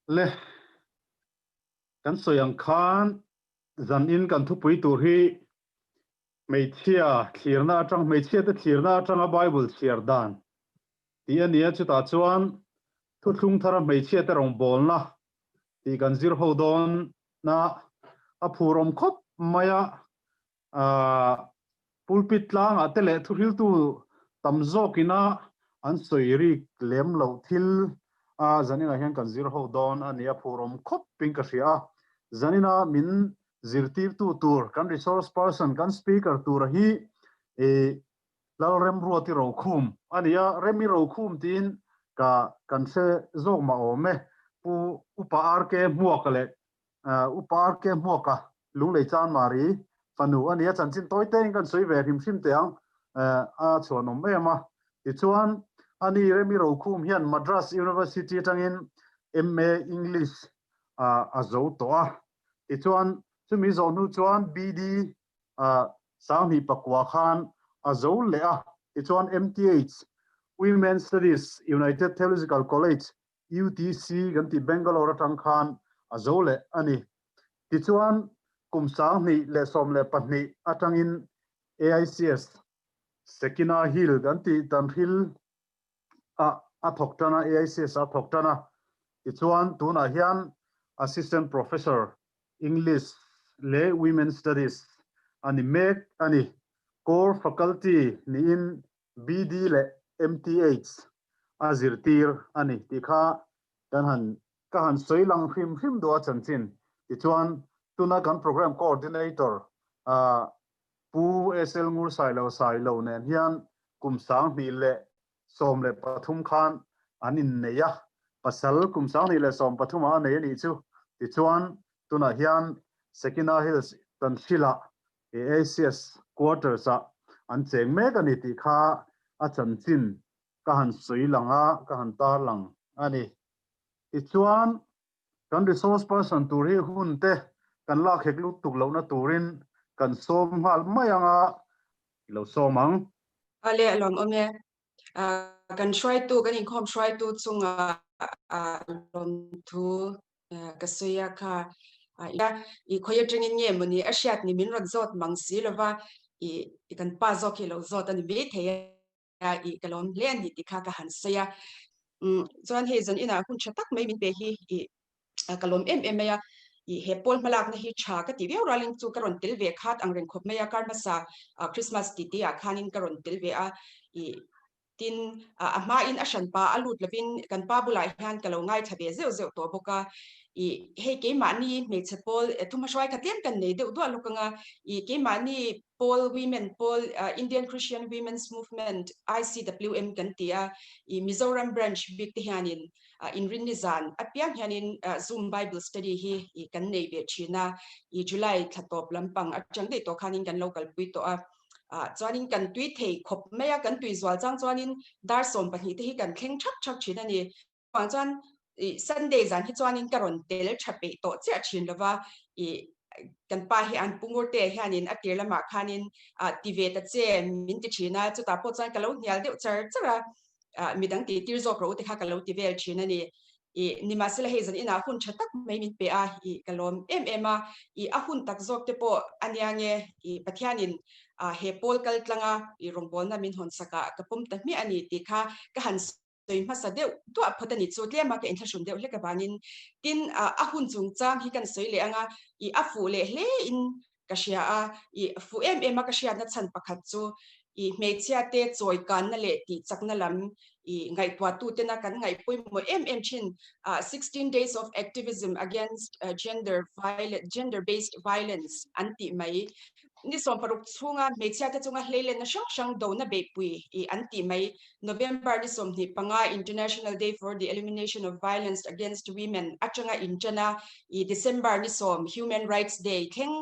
Le, kan sawi ang khan zanin kan thupui tur hi hmeichhia thlirna atang hmeichhia te thlirna atanga Bible chhiar dan tih a ni a, chutah chuan thuthlung thara hmeichhia te rawngbawlna tih kan zir ho dawn na a phur awm khawp mai a. Pulpit tlangah te leh thuhriltu tam zawkina an sawi rik lem loh thil a zaninah hian kan zir ho dawn a ni a, phur awm khawpin ka hria a. Zanina min zirtirtu tur kan resource person, kan speaker tura hi Lalremruati Rokhum a ni a, Remi Rokhum tiin ka kan hre zawk mah awm e. Pu Upa RK Hmuaka leh Upa RK Hmuaka Lunglei Chanmari fanu a ni a, chanchin tawi tein kan sawi ve hrim hrim teh ang, a chhuanawm em a. Tichuan, ani Remi Rokhum hian Madras University atangin MA English a zo tawh a. Tichuan, chumi zawh hnu chuan BD 2009 khan a zo leh a. Tichuan, MTH, Women Studies, United Theological College, UTC kan tih Bangalore atang khan a zo leh a ni. Tichuan, kum 2012 atangin AICS Sekina Hill kan tih Tanhril ah a thawk tan a, AICS ah a thawk tan a. Tichuan, tunah hian Assistant Professor English leh Women Studies a ni mek a ni. Core Faculty niin BD leh MTH a zirtir a ni tih kha kan han ka han sawi lang hrim hrim duh a chanchin. Tichuan, tuna kan Programme Coordinator Pu SL Ngursailo Sailo nen hian kum 2013 khan an innei a, pasal kum 2013 ah a nei a nih chu. Tichuan, tunah hian Sekina Hills Tanhrilah ACS Quarters ah an cheng mek a ni tih kha a chanchin ka han sawi lang a, ka han tar lang a ni. Tichuan, kan resource person tur hi hun te kan lak hek lutuk lohna turin kan sawm nghal mai ang a, i lo sawm ang. Awle a lawmawm e. Kan hruaitu, kan inkhawm hruaitu chungah lawmthu ka sawi a kha i khawi atangin nge mawni a hriat ni min rawn zawt mang si lova i kan pa zawk hi lo zawt a ni mai thei a i ka lawm hle a ni tih kha ka han sawi a chuan hei zan inah hun tha tak mai min pe hi i ka lawm em em mai a i he pawl hmalakna hi tha ka ti viau rualin chu ka rawn tel ve khat ang reng khawp mai a kar hmasa Christmas titi ah khanin ka rawn tel ve a i Tin, a hmain a hranpa a lut lovin kan pa bulah hian ka lo ngaithla ve zeuh zeuh tawh bawk a. I hei keimahni hmeichhe pawl thumhmahruai kha tlem kan nei deuh duah lawk anga i keimahni pawl women pawl Indian Christian Women's Movement, ICWM, kan ti a, i Mizoram branch bik te hianin inrinni zan apiang hianin Zoom Bible study hi i kan nei ve thin a, i July thla tawp lampang atang daih tawh khanin kan lo kalpui tawh a. Ah chuanin kan tui thei khawp mai a, kan tui zual chang chuanin dar 12 te hi kan thleng thak thak thin a ni. Chuvang chuan ih Sunday zan hi chuanin ka rawn tel tha peih tawh chiah thin lova, ih kan pa hi an pu Ngurte hianin a tir lamah khanin ah ti ve ta che min ti thin a, chutah pawh chuan ka lo hnial deuh char char a, ah midang tih tir zawk rawh u te kha ka lo ti vel thin a ni. I nimahsela hei zan inah hun tha tak mai min pe a, i ka lawm em em a, i a hun tak zawk te pawh a nia nge, i Pathianin he pawl kal tlanga i rawngbawlna min hawn sakah ka pawm ta hmiah a ni tih kha ka han sawi hmasa deuh duah phawt a ni chu tlema ka inthlahrun deuh hlek avangin. Tin, a hun chungchang hi kan sawi leh anga i a fuh leh hle in ka hria a, i fuh em em a ka hriatna chhan pakhat chu i hmeichhia te chawi kanna leh tih chakna lam i ngaihtuahtu tena kan ngaih pawimawh em em thin 16 days of activism against gender gender based violence an tih mai ni 16 chhunga hmeichhia te chunga hleilenna hrang hrang dona beihpui i an tih mai November ni 25 International Day for the Elimination of Violence Against Women atanga inṭana i December ni 10 Human Rights Day thleng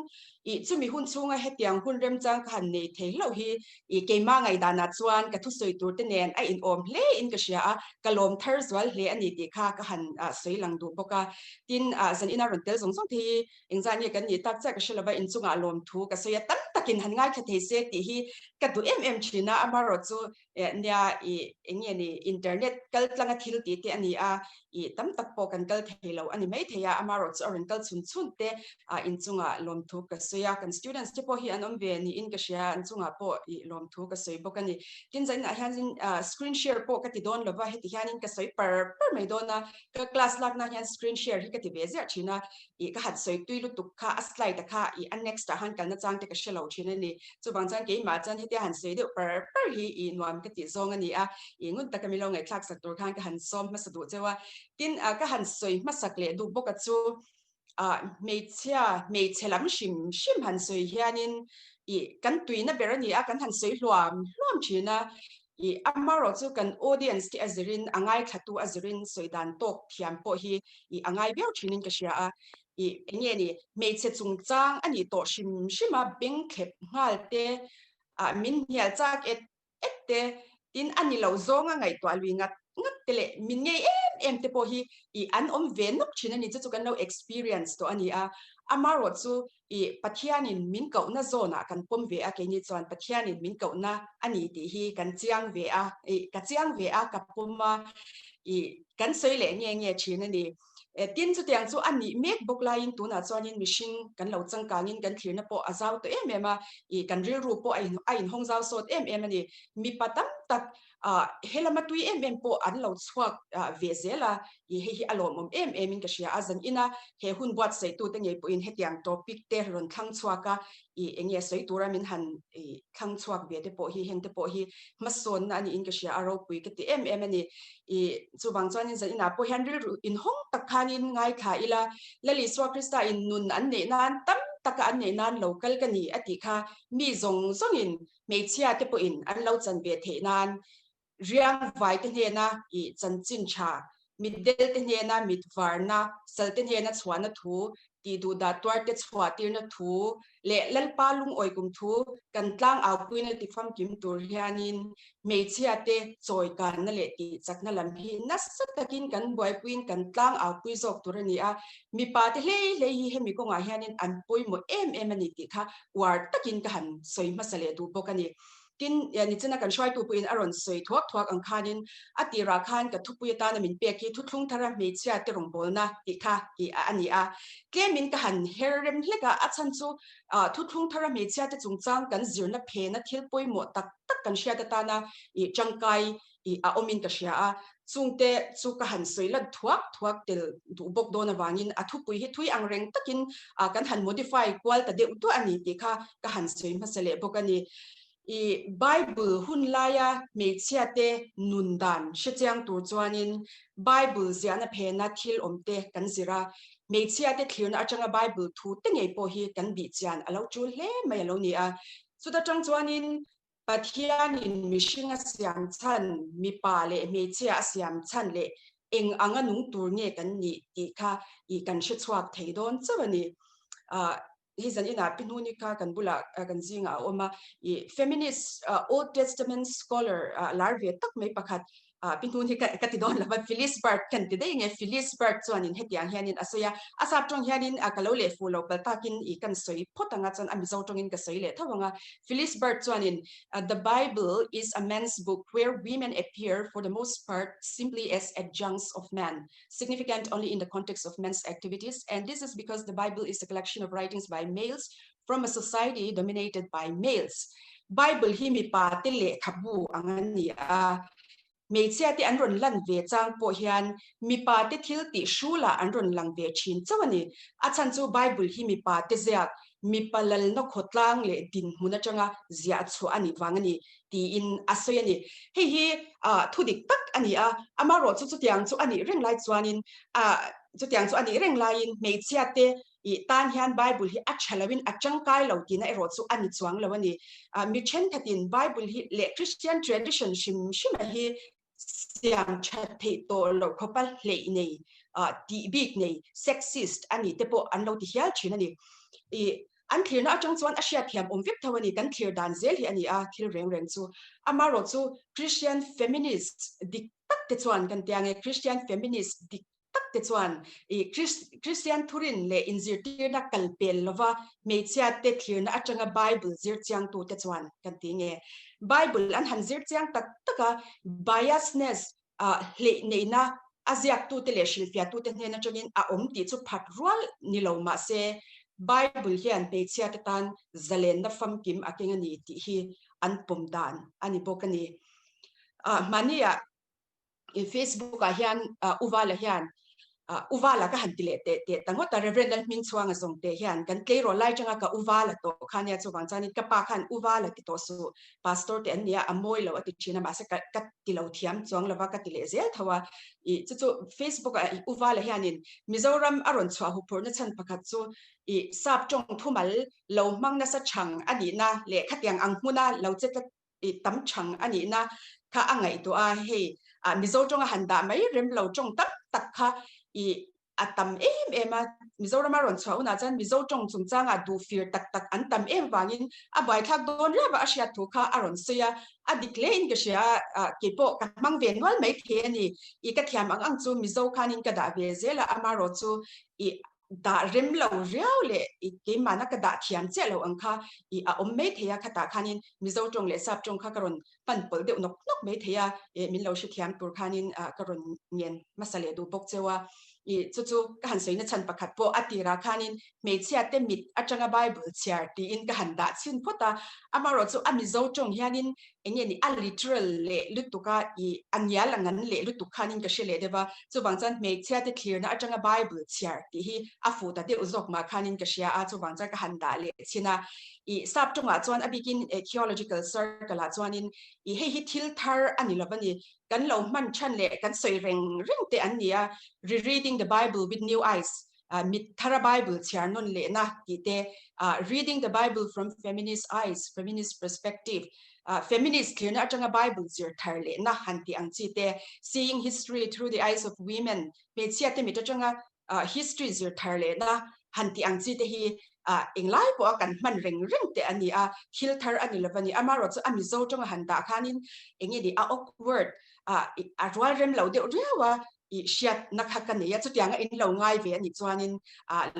i chumi hun chhunga hetiang hun remchang ka han nei thei hlauh hi i keimah ngaihdanah chuan ka thusawi tur te nen a inawm hle in ka hria a, ka lawm thar zual hle a ni tih kha ka han sawi lang duh bawk a. Tin, zan ina rawn tel zawng zawng te hi engzah nge kan nih tak chiah ka hre lova inchungah lawmthu ka sawi a tam tak. takin han ngaithla thei se tih hi ka duh em em thin a, amaherawhchu nia i eng nge ni internet kal tlanga thil tih te a ni a, i tam tak pawh kan kal thei lo a ni mai thei a, amaherawhchu a rawn kal chhun chhun te inchungah lawmthu ka sawi a, kan students te pawh hi an awm ve niin ka hria, an chungah pawh i lawmthu ka sawi bawk a ni. Tin zaninah hianin screen share pawh ka ti dawn lova, heti hianin ka sawi par par mai dawn a, ka class lakna hian screen share hi ka ti ve ziah thin a, i ka han sawi tui lutuk kha a slide a kha i a next ah han kalna chang te ka hre lo thin a ni. Chuvang chuan keimah chuan hetia han sawi deuh par par hi i nuam ka tih zawng a ni a, i ngun taka milo ngaihthlak sak tur khan ka han sawm hmasa duh cheu a. Tin, ka han sawi hmasak leh duh bawk a chu ah hmeichhia hmeichhe lam hrim hrim han sawi hianin i kan tuina ber a ni a, kan han sawi hluam hluam thin a, i amaherawh chu kan audience te a zirin a ngaithlatu a zirin sawi dan tawk thiam pawh hi i a ngai viau thinin ka hria a, i eng nge ni hmeichhe chungchang a nih tawh hrim hrim a, beng thlep nghal te ah min hnial chak et et te, tin a ni lo zawnga ngaihtuah lui ngat ngat te leh min ngei em em te pawh hi i an awm ve nawk thin a ni, chu chu kan lo experience tawh a ni a, amaherawh chu i Pathianin min kohna zawnah kan pawm ve a, keini chuan Pathianin min kohna a ni tih hi kan chiang ve a, i ka chiang ve a, ka pawm a, i kan sawi leh nge nge thin a ni. Tin, chutiang chu a nih mek bawk laiin tunah chuanin mihring kan lo changkangin kan thlirna pawh a zau tawh em em a, ih kan rilru pawh a inhawng zau sawt em em a ni. Mipa tam tak he lama tui em em pawh an lo chhuak ve zel a, ih hei hi a lawmawm em emin ka hria a. Zan ina he hun buatsaih tute ngei pawhin hetiang topic te rawn thlang chhuak a, ih eng nge sawi tura min han ih thlang chhuak ve te pawh hi heng te pawh hi hmasawnna a niin ka hria a, ropui ka ti em em a ni. Ih chuvang chuanin zan inah pawh hian rilru inhawng tak khanin ngaithla ila, Lal Isua Krista in nun an neih nan tam taka an neih nan lo kal ka ni a tih kha mi zawng zawngin hmeichhia te pawhin an lo chan ve theih nan riang vai te hnena ih chanchin tha, mitdel te hnena mit varna, sal te hnena chhuahna thu, tih duh dah tuar te chhuah tirna thu leh Lalpa lungawi kum thu kan tlang aupuina ti famkim tur hianin hmeichhia te chawi kanna leh tih chakna lam hi nasa takin kan buaipuiin kan tlang aupui zawk tur a ni a, mipa te hlei hlei hi hemi kawngah hianin an pawimawh em em a ni tih kha uar takin ka han sawi hmasa leh duh bawk a ni. Tin, nichina kan hruaitu pawhin a rawn sawi thuak thuak ang khanin a tirah khan ka thupui atana min pek hi thuthlung thara hmeichhia te rawngbawlna tih kha i a ni a. Tlemin ka han her rem hlek a, a chhan chu thuthlung thara hmeichhia te chungchang kan zirna phena thil pawimawh tak tak kan hriat atana i tangkai i a awmin ka hria a. Chungte chu ka han sawi lan thuak thuak tel duh bawk dawn avangin a thupui hi thui ang reng takin kan han modify kual ta deuh duah a ni tih kha ka han sawi hmasa leh bawk a ni. I Bible hun laia hmeichhia te nun dan hrechiang tur chuanin Bible ziahna phena thil awm te kan zir a, hmeichhia te thlirna atanga Bible thu te ngei pawh hi kan bihchian a lo tul hle mai a lo ni a. Chuta tang chuanin Pathianin mihring a siam chhan, mipa leh hmeichhia a siam chhan leh eng anga nung tur nge kan nih tih kha i kan hre chhuak thei dawn chauh a ni. Hei zan inah Pi Hnuni kha kan bulah kan zingah a awm a, i feminist Old Testament scholar lar ve tak mai pakhat Pi Hnun hi ka ti dawn lo va, Phyllis Bird kan ti daih nge, Phyllis Bird chuanin hetiang hianin a sawi a, a sap tawng hianin ka lo leh fuh lo pal takin i kan sawi phawt ang a, chuan a Mizo tawngin ka sawi leh tho ang a. Phyllis Bird chuanin, The Bible is a man's book where women appear for the most part simply as adjuncts of man, significant only in the context of men's activities, and this is because the Bible is a collection of writings by males from a society dominated by males. Bible hi mipa te lehkhabu ang a ni a, hmeichhia te an rawn lan ve chang pawh hian mipa te thil tih hrulah an rawn lang ve thin chauh a ni. A chhan chu Bible hi mipa te ziak, mipa lalna khawtlang leh dinhmun atanga ziah chhuah a nih vang a ni tiin a sawi a ni. Hei hi thu dik tak a ni a, amaherawhchu chutiang chu a nih reng lai chuanin chutiang chu a nih reng laiin hmeichhia te I tan hian Bible hi a tha loin a tangkai lo tihna erawh chu a ni chuang lo a ni. Mi thenkhatin Bible hi leh Christian tradition hrim hrima hi siam that theih tawh loh khawpa hleih nei, tih bik nei, sexist a ni te pawh an lo ti hial thin a ni. I an thlirna atang chuan a hriatthiam awm vek tho a ni. Kan thlir dan zel hi a ni a, thil reng reng chu. Amaherawh chu Christian feminist dik tak te chuan kan tia nge, Christian feminist dik tak te chuan i Kristian thurin leh inzirtirna kal pel lova hmeichhia te thlirna atanga Bible zir chiangtu te chuan kan ti nge. Bible an han zir chiang tak tak a, biasness hleih neihna a ziaktute leh hrilhfiahtute hnen atangin a awm tih chu phat rual ni lo mah se, Bible hian hmeichhia te tan zalenna famkim a keng a ni tih hi an pawm dan a ni bawk a ni. Hmaniah Facebook ah hian Uvala hian Uvala ka han ti leh teh teh ta ngawt a, Reverend Lalhmingchhuanga zawng teh hian kan tleirawl lai tanga ka Uvala tawh kha nia chuvang chuanin ka pa khan Uvala ti tawh suh Pastor te an nia a mawi lo a ti thin a mahse ka ka ti lo thiam chuang lova ka ti leh zel tho a i chu chu Facebook ah Uvala hianin Mizoram a rawn chhuah huphurhna chhan pakhat chu i sap tawng thumal lo hmang nasa chhang a nihna leh khatiang ang hmuna lo che tlat i tam chhang a nihna kha a ngaihtuah a, hei ah Mizo tawnga han dah mai rem lo tawng tam tak kha i a tam em em a, Mizorama rawn chhuah hunah chuan Mizo tawng chungchangah duh fir tak tak an tam em vangin a buaithlak dawn riau a, a hriat thu kha a rawn sawi a, a dik hle in ka hria a, keipawh ka hmang ve nual mai thei a ni, i ka thiam ang ang chu Mizo khanin ka dah ve zel a, amaherawhchu i dah rem lo riau leh i keimahna ka dah thiam chiah lo ang kha i a awm mai thei a, khatah khanin Mizo tawng leh Sap tawng kha ka rawn pan pawlh deuh nawk nawk mai thei a, e min lo hrethiam tur khanin ka rawn ngen hmasa leh duh bawk cheu a, i chu chu ka han sawina chhan pakhat pawh a tirah khanin hmeichhia te mit atanga Bible chhiar tiin ka han dah chhin phawt a, amaherawhchu a Mizo tawng hianin eng nge ni a literal leh lutuk a i a ngial a ngan leh lutuk khanin ka hre leh deuh a, chuvang chuan hmeichhia te thlirna atanga Bible chhiar tih hi a fuh ta deuh zawk mah khanin ka hria a, chuvang chuan ka han dah leh chhin a. I sap tawngah chuan a bikin theological circle ah chuanin i hei hi thil thar a ni lo a ni, kan lo hman than leh kan sawi reng reng te an ni a, Rereading the Bible with New Eyes mit thara Bible chhiar nawn lehna tih te, Reading the Bible from Feminist Eyes, Feminist Perspective, Feminist thlirna atanga Bible zir thar lehna han tih ang chi te, Seeing History Through the Eyes of Women, hmeichhia te mit atanga history zir thar lehna han tih ang chi te hi englai pawha kan hman reng reng te a ni a, thil thar a ni lo a ni. Amaherawhchu a Mizo tawnga han dah khanin eng nge ni a awkward, a rual rem lo deuh riau a, i hriatna kha ka nei a, chutianga in lo ngai ve a nih chuanin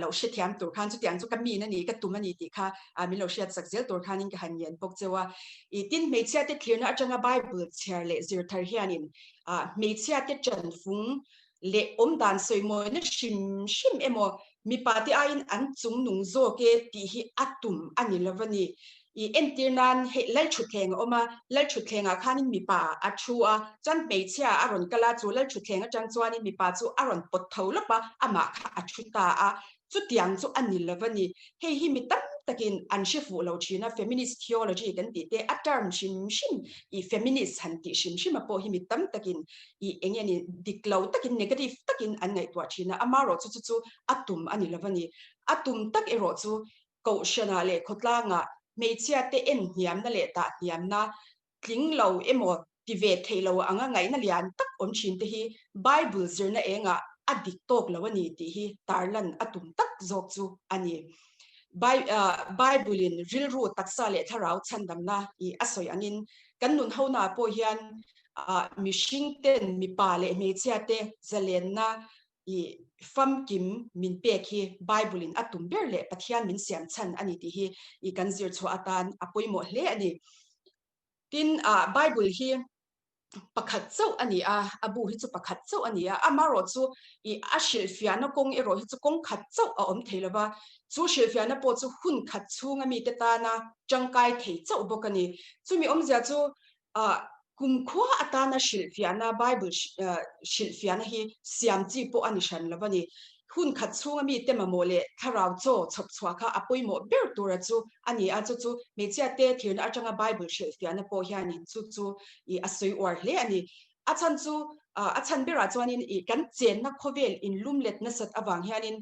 lo hrethiam tur khan chutiang chu ka min a ni, ka tum a ni tih kha min lo hriatsak zel tur khanin ka han ngen bawk cheu a. I tin hmeichhia te thlirna atanga Bible chhiar leh zir thar hianin hmeichhia te chanfung leh awmdan sawimawina hrim hrim emaw mipa te aiin an chungnung zawk e tih hi a tum a ni lo a ni. I entir nan hei Lalthutthleng a awm a, Lalthutthlengah khanin mipa a thu a, chuan hmeichhia a rawn kal a, chu Lalthutthleng atang chuanin mipa chu a rawn pawt tho lawp a, amah kha a thu ta a, chutiang chu a ni lo a ni. Hei hi mi tam takin an hre fuh lo thin a, feminist theology kan tih te, a term hrim hrim i feminist han tih hrim hrim a pawh hi mi tam takin i eng nge ni dik lo takin negative takin an ngaihtuah thin a, amaherawhchu chu chu a tum a ni lo a ni. A tum tak erawh chu Kohhranah leh khawtlangah hmeichhia te en hniamna leh dah hniamna tling lo emaw ti ve theih lo anga ngaihna lian tak awm thin te hi Bible zirna engah a dik tawk lo a ni tih hi tarlan a tum tak zawk chu a ni. Bible-in rilru, taksa leh thlarau chhandamna i a sawi angin kan nun honaah pawh hian mihring ten mipa leh hmeichhia te zalenna I famkim min pek hi Bible in a tum ber leh Pathian min siam chhan a ni tih hi i kan zir chhuah atan a pawimawh hle a ni. Tin, Bible hi pakhat chauh a ni a, a bu hi chu pakhat chauh a ni a, amaherawh chu i a hrilhfiahna kawng erawh hi chu kawng khat chauh a awm thei lo va, chu hrilhfiahna pawh chu hun khat chhunga mite tana tangkai thei chauh bawk a ni. Chumi awmzia chu Kumkhua atana hrilhfiahna, Bible hrilhfiahna hi siam chi pawh a ni hran lo a ni. Hun khat chhunga mite mamawh leh thlarau chaw chhawp chhuah kha a pawimawh ber tura chu a ni a, chu chu hmeichhia te thirna atanga Bible hrilhfiahna pawh hianin chu chu a sawi uar hle a ni. A chhan chu, a chhan berah chuanin kan chenna khawvel inlumlet nasat avang hianin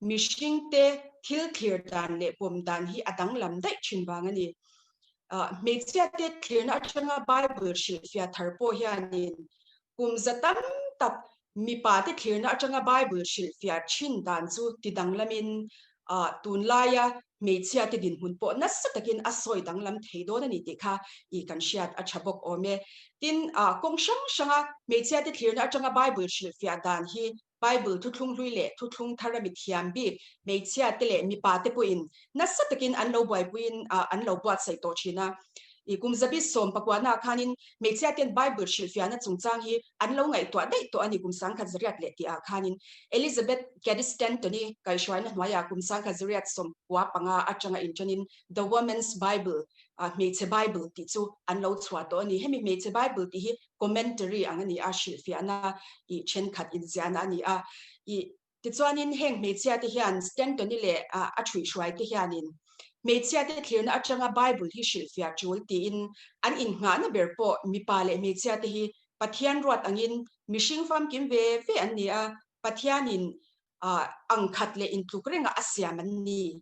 mihringte thil thlir dan leh pawm dan hi a danglam daih thin vang a ni. Hmeichhiate thlirna atanga Bible hrilhfiah thar pawh hianin kum za tam tak mipate thlirna atanga Bible hrilhfiah thin dan chu ti danglamin tunlaia hmeichhiate dinhmun pawh nasa takin a sawi danglam thei dawn a ni tih kha i kan hriat a tha bawk awm e. Tin, kawng hrang hranga hmeichhiate thlirna atanga Bible hrilhfiah dan hi. Bible thuthlung hlui leh thuthlung thar a mithiam bik hmeichhia te leh mipa te pawhin nasa takin an lo buaipuiin an lo buatsaih tawh thin a. I kum zabi 19 ah khanin hmeichhia ten Bible hrilhfiahna chungchang hi an lo ngaihtuah daih tawh a ni kum 10,100 leh tih ah khanin Elizabeth Cady Stanton-i kaihhruaina hnuaiah kum 1995 atanga inṭanin The Woman's Bible, Hmeichhe Bible tih chu an lo chhuah tawh a ni. Hemi Hmeichhe Bible tih hi commentary ang a ni a, hrilhfiahna i thenkhat inziahna a ni a. I tichuanin heng hmeichhia te hian Stanton-i leh a thuihhruai te hianin hmeichhia te thlirna atanga Bible hi hrilhfiah tul tiin an innghahna ber pawh mipa leh hmeichhia te hi Pathian ruat angin mihring famkim ve ve an ni a, Pathianin ang khat leh intluk renga a siam an ni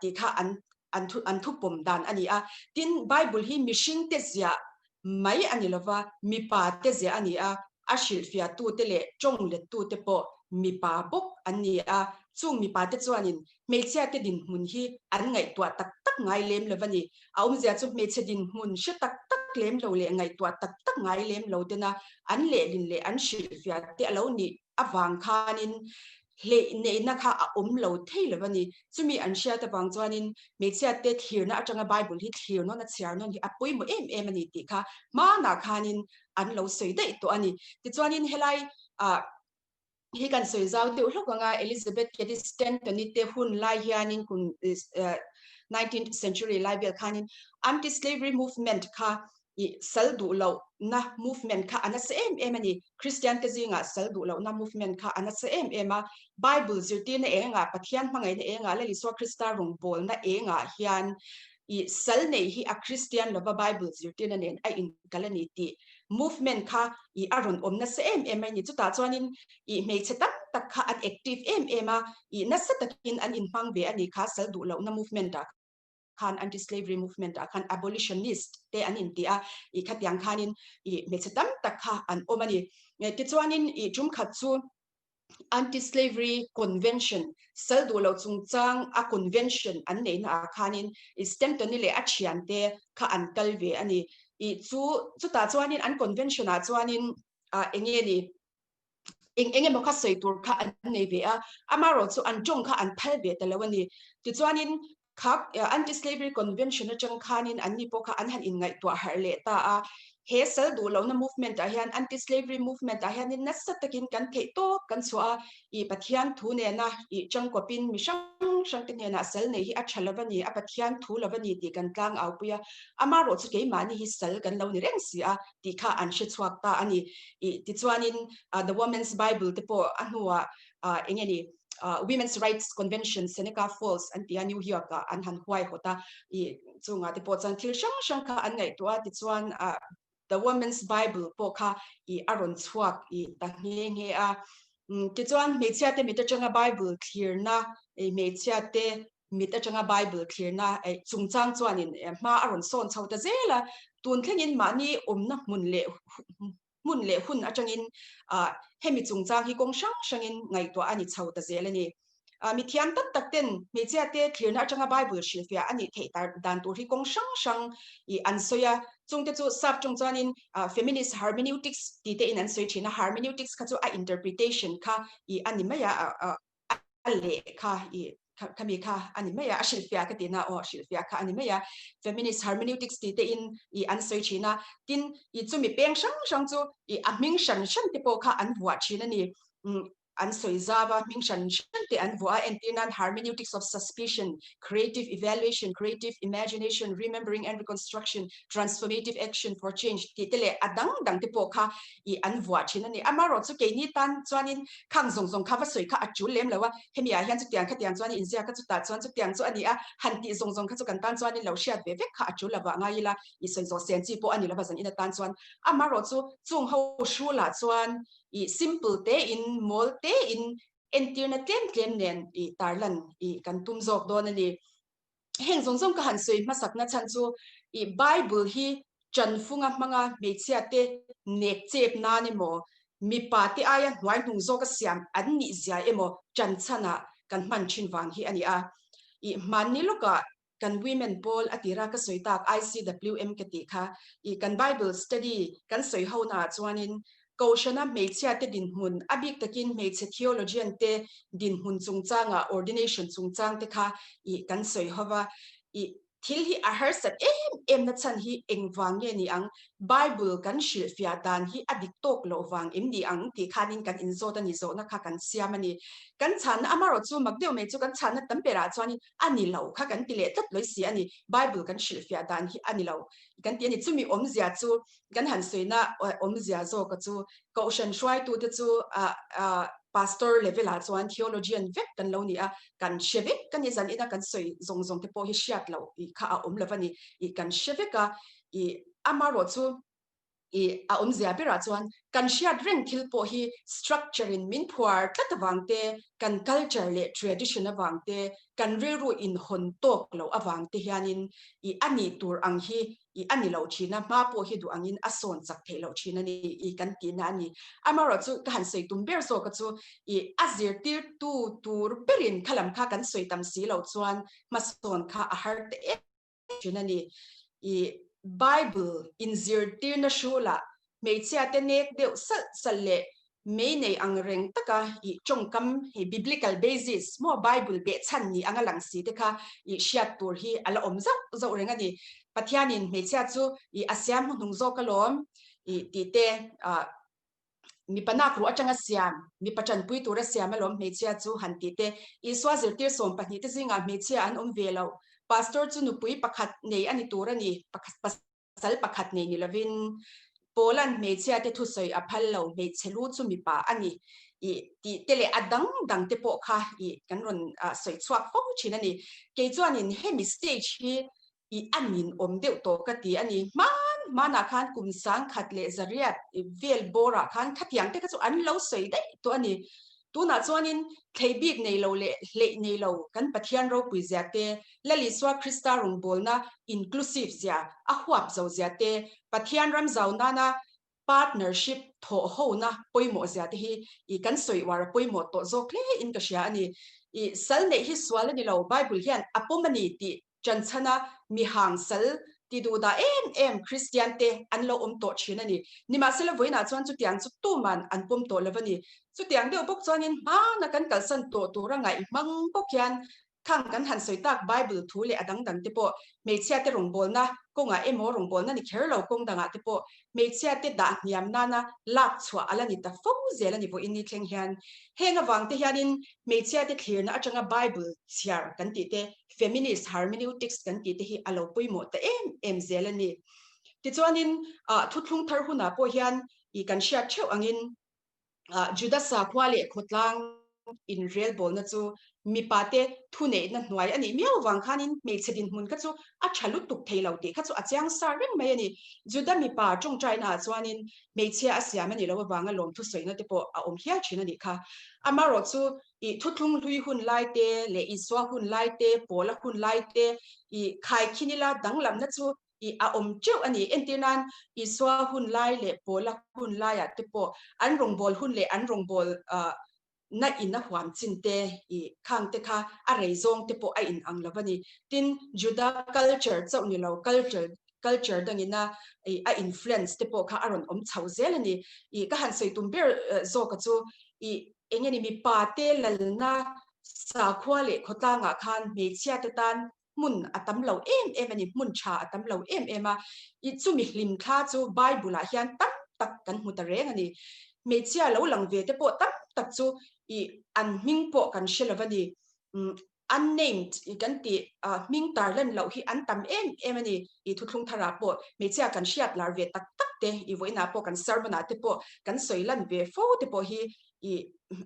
tih kha an an thu an thupawm dan a ni a. Tin, Bible hi mihringte ziah mai a ni lova, mipa te ziah a ni a, a hrilhfiahtute leh tawng lettute pawh mipa bawk an ni a. Chung mipa te chuanin hmeichhiate dinhmun hi an ngaihtuah tak tak ngai lem lo a ni. A awmzia chu hmeichhe dinhmun hre tak tak lem lo leh ngaihtuah tak tak ngai lem lo tena an lehlin leh an hrilhfiahte a lo nih avang khanin hleih neihna kha a awm lo thei lo a ni. Chumi an hriat avang chuanin hmeichhiate thlirna atanga Bible hi thlir nawn a chhiar nawn hi a pawimawh em em a ni tih kha hmanah khanin an lo sawi daih tawh a ni. Tichuanin helai ah hi kan sawi zau deuh hlawk anga Elizabeth Cady Stanton-i te hun lai hianin kum 19th century lai vel khanin anti-slavery movement kha I sal duh lohna movement kha a nasa em em a ni. Kristian te zingah sal duh lohna movement kha a nasa em em a. Bible zirtirna engah, Pathian hmangaihna engah, Lal Isua Krista rawngbawlna engah hian i sal neih hi a Kristian lova Bible zirtirna nen a inkal a ni tih movement kha i a rawn awm nasa em em mai a ni. Chutah chuanin i hmeichhe tam tak kha an active em em a, i nasa takin an inhmang ve a ni kha sal duh lohna movement ah. khan anti-slavery movement ah khan abolitionist te an inti a, i khatiang khanin i hmeichhe tam tak kha an awm a ni. Tichuanin i tum khat chu anti-slavery convention sal duh loh chungchang a convention an neihna ah khanin i Stanton-i leh a thiante kha an kal ve a ni. I chu chutah chuanin an convention ah chuanin eng nge ni eng eng emaw kha sawi tur kha an nei ve a, amaherawh chu an tawng kha an phal ve ta lo a ni. Tichuanin kha Anti-Slavery Convention atang khanin anni pawh kha an han inngaihtuah harh leh ta a, he sal duh lohna movement ah hian Anti-Slavery movement ah hianin nasa takin kan theih tawp kan chhuah a, i Pathian thu nena i tangkawpin mi hrang hrang te hnenah sal neih hi a tha lo a ni, a Pathian thu lo a ni tih kan tlangaupui a, amaherawh chu keimahni hi sal kan lo ni reng si a tih kha an hre chhuak ta a ni. I tichuanin The Woman's Bible te pawh a hnuah eng nge ni Women's Rights Convention Seneca Falls an ti a New York ah an han huaihawt a, i chungah te pawh chuan thil hrang hrang kha an ngaihtuah a, tichuan The Woman's Bible pawh kha i a rawn chhuak i ta nghe nghe a. Tichuan hmeichhia te mit atanga Bible thlirna, hmeichhia te mit atanga Bible thlirna chungchang chuanin hma a rawn sawn chho ta zel a, tun thlengin mahni awmna hmun leh hmun leh hun atangin hemi chungchang hi kawng hrang hrangin ngaihtuah a ni chho ta zel a ni. Mithiam tak tak ten hmeichhia te thlirna atanga Bible hrilhfiah a nih theih dan tur hi kawng hrang hrang an sawi a, chungte chu sap tawng chuanin feminist hermeneutics tih te in an sawi thin a, hermeneutics kha chu a interpretation kha a ni mai a, a lehkha i khami kha a ni mai a, a hrilhfiah ka tihna aw hrilhfiah kha a ni mai a, feminist hermeneutics tih te in i an sawi thin a, tin i chumi peng hrang hrang chu i a hming hran hran te pawh kha an vuah thin a ni, an sawi zau a, hming hran hran te an vuah a, entir nan hermeneutics of suspicion, creative evaluation, creative imagination, remembering and reconstruction, transformative action for change tih te leh a dang dang te pawh kha i an vuah thin a ni. Amaherawh chu keini tan chuanin khang zawng zawng kha va sawi kha a tul lem lo a, hemi ah hian chutiang khatiang chuan inziak a chutah chuan chutiang chu a ni a, han tih zawng zawng kha chu kan tan chuanin lo hriat ve vek kha a tul lovah ngai ila, i sawi zawh sen chi pawh a ni lova zan in atan chuan. Amaherawh chu chung ho hrulah chuan i simple te in mawl te in entirna tlem tlem nen i tarlan i kan tum zawk dawn a ni. Heng zawng zawng ka han sawi hmasakna chhan chu i Bible hi chanfunga hmanga hmeichhia te nek chep nan emaw, mipa te aia hnuai hnung zawka siam an nih zia emaw chan chhanah kan hman thin vang hi a ni a. I hmanni lawkah kan women pawl a tira ka sawi tak ICWM ka tih kha i kan Bible study kan sawi ho naah chuanin. Kohhrana hmeichhiate dinhmun, a bik takin hmeichhe theologian te dinhmun chungchanga ordination chungchang te kha i kan sawi ho va. I thil hi a harsat em em na chhan hi engvang nge ni ang? Bible kan hrilhfiah dan hi a dik tawk loh vang em ni ang tih khanin kan inzawt a ni, zawhna kha kan siam a ni. Kan chhanna amarawh chu mak deuh mai chu kan chhanna tam berah chuanin a ni lo kha kan ti leh tlat lawi si a ni. Bible kan hrilhfiah dan hi a ni lo kan ti a ni. Chumi awmzia chu kan han sawina awmzia zawka chu Kohhran hruaitute chu pastor level ah chuan theologian vek kan lo ni a, kan hre vek ka ni zan ina kan sawi zawng zawng te pawh hi hriat loh i kha a awm lo a ni i kan hre vek a i amarawh chu i a awmzia berah chuan kan hriat reng thil pawh hi structure in min phuar tlat avang te kan culture leh tradition avang te kan rilru inhawn tawk loh avang te hianin i a nih tur ang hi i a ni lo thin a, hma pawh hi duh angin a sawn chak theih loh thin a ni i kan tihna a ni. Amaherawhchu ka han sawi tum ber zawk a chu i a zirtirtu tur berin kha lam kha kan sawi tam si loh chuan hmasawn kha a har ta em thin a ni. I Bible inzirtirna hrulah Hmeichhia te nek deuh salh salh leh mei nei ang reng taka i tawngkam hi biblical basis maw Bible behchhan ni anga lang si te kha i hriat tur hi a la awm zauh zauh reng a ni. Pathianin hmeichhia chu i a siam hnuhnung zawk alawm i tih te ah mipa nak ruh atanga siam mipa tanpui tura siam alawm hmeichhia chu han tih te Isua zirtir 12 te zingah hmeichhia an awm ve lo Pastor chu nupui pakhat nei a ni tur a ni Pasal pakhat nei ni lovin Paula'n hmeichhiate thusawi a phal lo, hmeichhe lu chu mipa a ni i tih te leh a dang dang te pawh kha i kan rawn sawi chhuak fo thin a ni. Kei chuanin hemi stage hi i a ninawm deuh tawh ka ti a ni. Hman hmanah khan kum 1800 vel bawrah khan khatiang te kha chu an lo sawi daih tawh a ni. Tunah chuanin thlei bik nei lo leh hleih nei lo kan Pathian ropui zia te, Lal Isua Krista rawngbawlna inclusive zia, a huap zo zia te, Pathian ram zau nana partnership thawh hona pawimawh zia te hi i kan sawi uar a pawimawh tawh zawk hle in ka hria a ni. I sal neih hi sual a ni lo, Bible hian a pawm a ni tih ṭanchhana mihang sal ti duhdah em em Kristian te an lo awm tawh ṭhin a ni. Nimahsela vawiinah chuan chutiang chu tuman an pawm tawh lo a ni. Chutiang deuh bawk chuanin hmana kan kalsan tawh tura ngaih hmang bawk hian Thang kan han sawi tak Bible thu leh a dang dang te pawh hmeichhia te rawngbawlna kawngah emaw rawngbawlna ni kher lo kawng dangah te pawh hmeichhia te dah hniam nana lak chhuah a la ni ta fo zel a ni vawiin ni thleng hian. Heng avang te hianin hmeichhia te thlirna atanga Bible chhiar kan tih te, feminist hermeneutics kan tih te hi a lo pawimawh ta em em zel a ni. Tichuanin thuthlung thar hunah pawh hian i kan hriat theuh angin Juda sakhua leh khawtlang inrelbawlna chu mipate thuneihna hnuai a nih miau vang khanin hmeichhe dinhmun kha chu a tha lutuk thei lo tih kha chu a chiang sa reng mai a ni. Juda mipa tawngtainaah chuanin hmeichhia a siam a nih loh avanga lawmthu sawina te pawh a awm hial thin a nih kha. Amaherawh chu i thuthlung hlui hun lai te leh Isua hun lai te, Paula hun lai te i khaikhin ila danglamna chu i a awm teuh a ni. Entir nan, Isua hun lai leh Paula hun laiah te pawh an rawngbâwl hun leh an rawngbâwl na in a huam chin te i khang te kha a rei zawng te pawh a in ang lo a ni. Tin, Juda culture chauh ni lo, culture culture dangina i a influence te pawh kha a rawn awm chho zel a ni. I ka han sawi tum ber zawka chu i eng nge ni mipa te lalna sakhua leh khawtlangah khan hmeichhia te tan hmun a tam lo em em a ni, hmun tha a tam lo em em a, i chumi hlim thla chu Bible ah hian tam tak kan hmu ta reng a ni. Hmeichhia lo lang ve te pawh tam tak chu i an hming pawh kan hre lo a ni. Unnamed i kan tih hming tarlan loh hi an tam em em a ni. I thuthlung tharah pawh hmeichhia kan hriat lar ve tak tak te, i vawiinah pawh kan sermon ah te pawh kan sawi lan ve fo te pawh hi i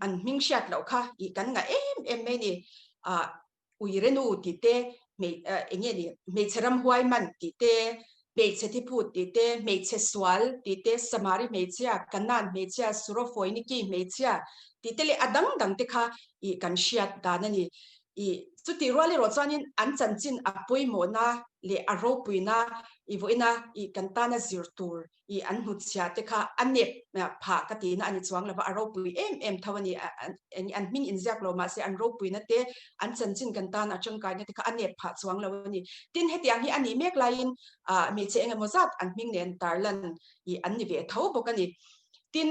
an hming hriat loh kha i kan ngah em em mai a ni. Uirenu tih te, eng nge ni, hmeichhe ramhuai man tih te, hmeichhe thiphut tih te, hmeichhe sual tih te, Samari hmeichhia, Kanaan hmeichhia, Surofoiniki hmeichhia tih te leh a dang dang te kha ih kan hriat dan a ni. Ih chutih rual erawh chuanin an chanchin a pawimawhna leh a ropuina ih vawiina ih kan tana zir tur i an hnutchhiah te kha a nep phah ka tihna a ni chuang lova, a ropui em em tho a ni. An hming inziak lo mahse an ropuina te, an chanchin kan tan a tangkaina te kha a nep phah chuang lo a ni. Tin, hetiang hi a nih mek laiin hmeichhe eng emaw zat an hming nen tarlan i an ni ve tho bawk a ni. Tin,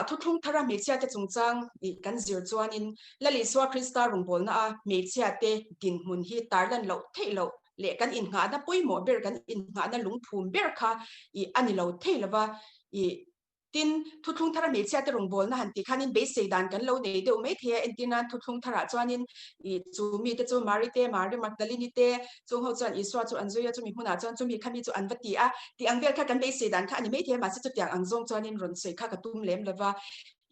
thuthlung thara hmeichhiate chungchang kan zir chuanin Lal Isua Krista rawngbawlnaa hmeichhiate dinhmun hi tarlan loh theih loh leh kan innghahna pawimawh ber, kan innghahna lungphum ber kha a ni lo thei lova. Tin, thuthlung thara hmeichhiate rawngbawlna han tih khanin beisei dan kan lo nei deuh mai thei a, entir nan thuthlung tharah chuanin chu mite chu Mari te, Mari Magdalini te, Chung ho chuan Isua chu an zui a, chumi hmunah chuan chumi kha mi chu an va ti a, tih ang vel kha kan beisei dan kha a ni maithei a, mahse chutiang ang zawng chuanin rawn sawi kha ka tum lem lo va.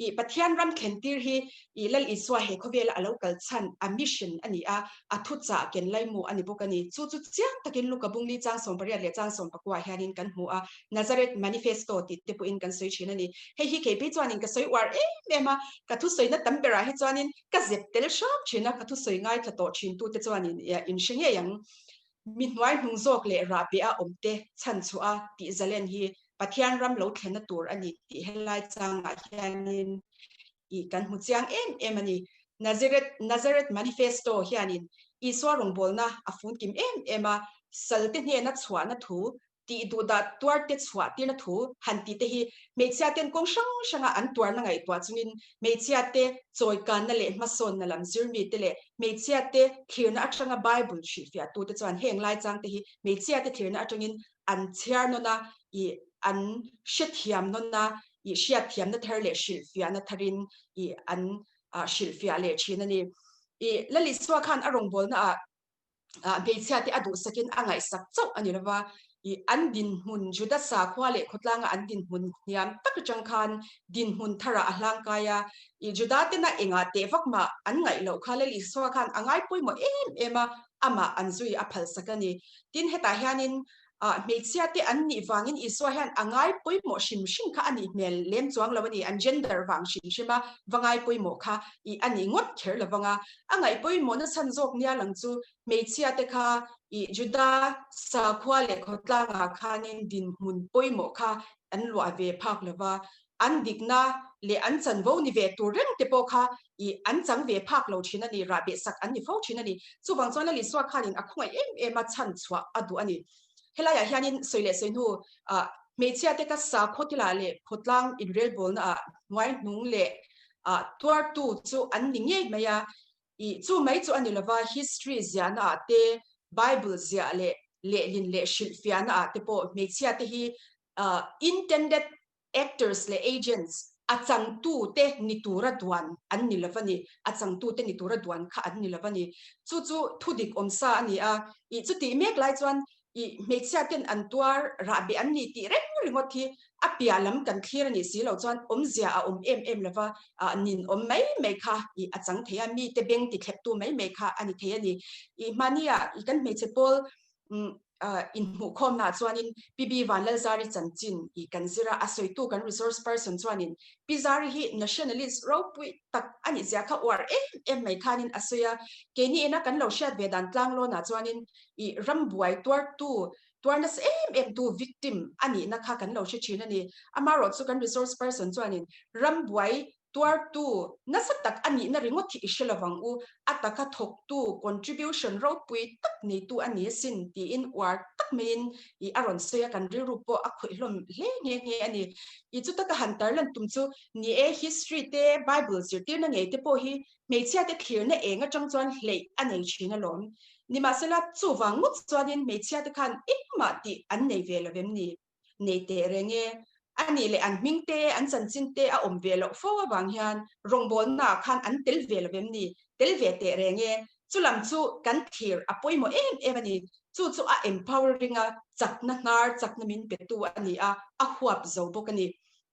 I Pathian ram thlentir hi i Lal Isua he khawvela a lo kal chhan, a mission a ni a, a thuchah ken laimu a ni bawk a ni. Chu chu chiang takin Luka bungli chang 18 leh chang 19 hianin kan hmu a, Nazareth Manifesto tih te pawhin kan sawi thin a ni. Hei hi kei phei chuanin ka sawi uar em em a, ka thusawina tam berah hi chuanin Ka zep tel hram thin a, ka thusawi ngaithla tawh thin tute chuanin in hre ngei ang. Mi hnuai hnung zawk leh rah beh a awm te chhan chhuah a tih zalen hi Pathian ram lo thlenna tur a ni tih helai changah hianin i kan hmu chiang em em a ni. Nazareth Nazareth Manifesto hianin Isua rawngbawlna a funkim em em a, salte hnena chhuahna thu tih duhdah tuarte chhuah tirna thu han tih te hi hmeichhia ten kawng hrang hranga an tuarna ngaihtuah chungin hmeichhia te chawikanna leh hmasawnna lam zirmi te leh hmeichhia te thlirna atanga Bible hrilhfiah tu te chuan heng lai chang te hi hmeichhia te thlirna atangin an chhiar nawn a, ih an hrethiam nawn a, ih hriatthiamna thar leh hrilhfiahna tharin ih an hrilhfiah leh thin a ni. Ih Lalisua khan a rawngbawlna ah hmeichhia te a duhsakin a ngaihsak chauh a ni lova, i an dinhmun Juda sakhua leh khawtlanga an dinhmun hniam tak atang khan dinhmun tharah a hlangkai a, i Juda tena engah teh vak mah an ngaih loh kha Lal Isua khan a ngai pawimawh em em a, amah an zui a phalsak a ni. Tin, hetah hianin hmeichhia te an nih vangin Isua hian a ngai pawimawh hrim hrim kha a nih hmel lem chuang lo a ni, an gender vang hrim hrim a va ngai pawimawh kha i a nih ngawt kher lo vang a. A ngaih pawimawhna chhan zawk nia lang chu hmeichhia te kha i Juda sakhua leh khawtlangah khanin dinhmun pawimawh kha an luah ve phak lo va, an dikna leh an chanvo ni ve tur reng te pawh kha i an chang ve phak lo thin a ni, rah beh sak an ni fo thin a ni. Chuvang chuan Lalisua khanin a khawngaih em em a chhan chhuah a duh a ni. Helaiah hianin sawi leh sawi hnu ah hmeichhia te ka sakhaw thilah leh khawtlang inrelbawlna ah hnuai hnung leh ah tuartu chu an ni ngei mai a, i chu mai chu a ni lova history ziahna ah te Bible ziah leh lehlin leh hrilhfiahna ah te pawh hmeichhia te hi intended Actors leh agents, a changtute ni tura duan an ni lo a ni. A changtute ni tura duan kha an ni lo a ni. Chu chu thudik awmsa a ni a. Ih chutih mek lai chuan ih hmeichhia ten an tuar rahbeh an ni tih reng ringawt hi a piah lam kan thlir a nih si loh chuan awmzia a awm em em lo va, ah nin awm mai mai kha ih a chang thei a, mite beng ti thleptu mai mai kha a ni thei a ni. Ih hmahniah ih kan hmeichhe pawl inhmuhkhawmnaah chuanin Pi B Vanlalzari chanchin i kan zir a, a sawitu kan resource person chuanin Pi Zari hi nationalist ropui tak a nih zia kha uar em em mai khanin a sawi a, keini ina kan lo hriat ve dan tlanglawnah chuanin i rambuai tuartu, tuar nasa em em tu victim a nihna kha kan lo hre thin a ni. Amaherawhchu chu kan resource person chuanin rambuai Tuartu nasa tak a nihna ringawt hi i hre lovang u, a taka thawktu, contribution, ropui tak neitu a ni asin tiin uar tak maiin i a rawn sawi a, kan rilru pawh a khawih hlawm hle nghe nghe a ni. I chuta ka han tarlan tum chu ni e, history te, Bible zirtirna ngei te pawh hi hmeichhia te thlirna eng atang chuan hleih a nei thin alawm. Nimahsela, chuvang ngawt chuanin hmeichhia te khan engmah tih an nei ve lo vem ni? nei teh reng e. A nih leh an hming te, an chanchin te a awm ve loh fo avang hian rawngbawlna ah khan an tel ve lo em ni? Tel ve teh reng e. Chulam chu kan thlir a pawimawh em em a ni. Chu chu a empowering a, chakna hnar, chakna min petu a ni a, a huap zo bawk a ni.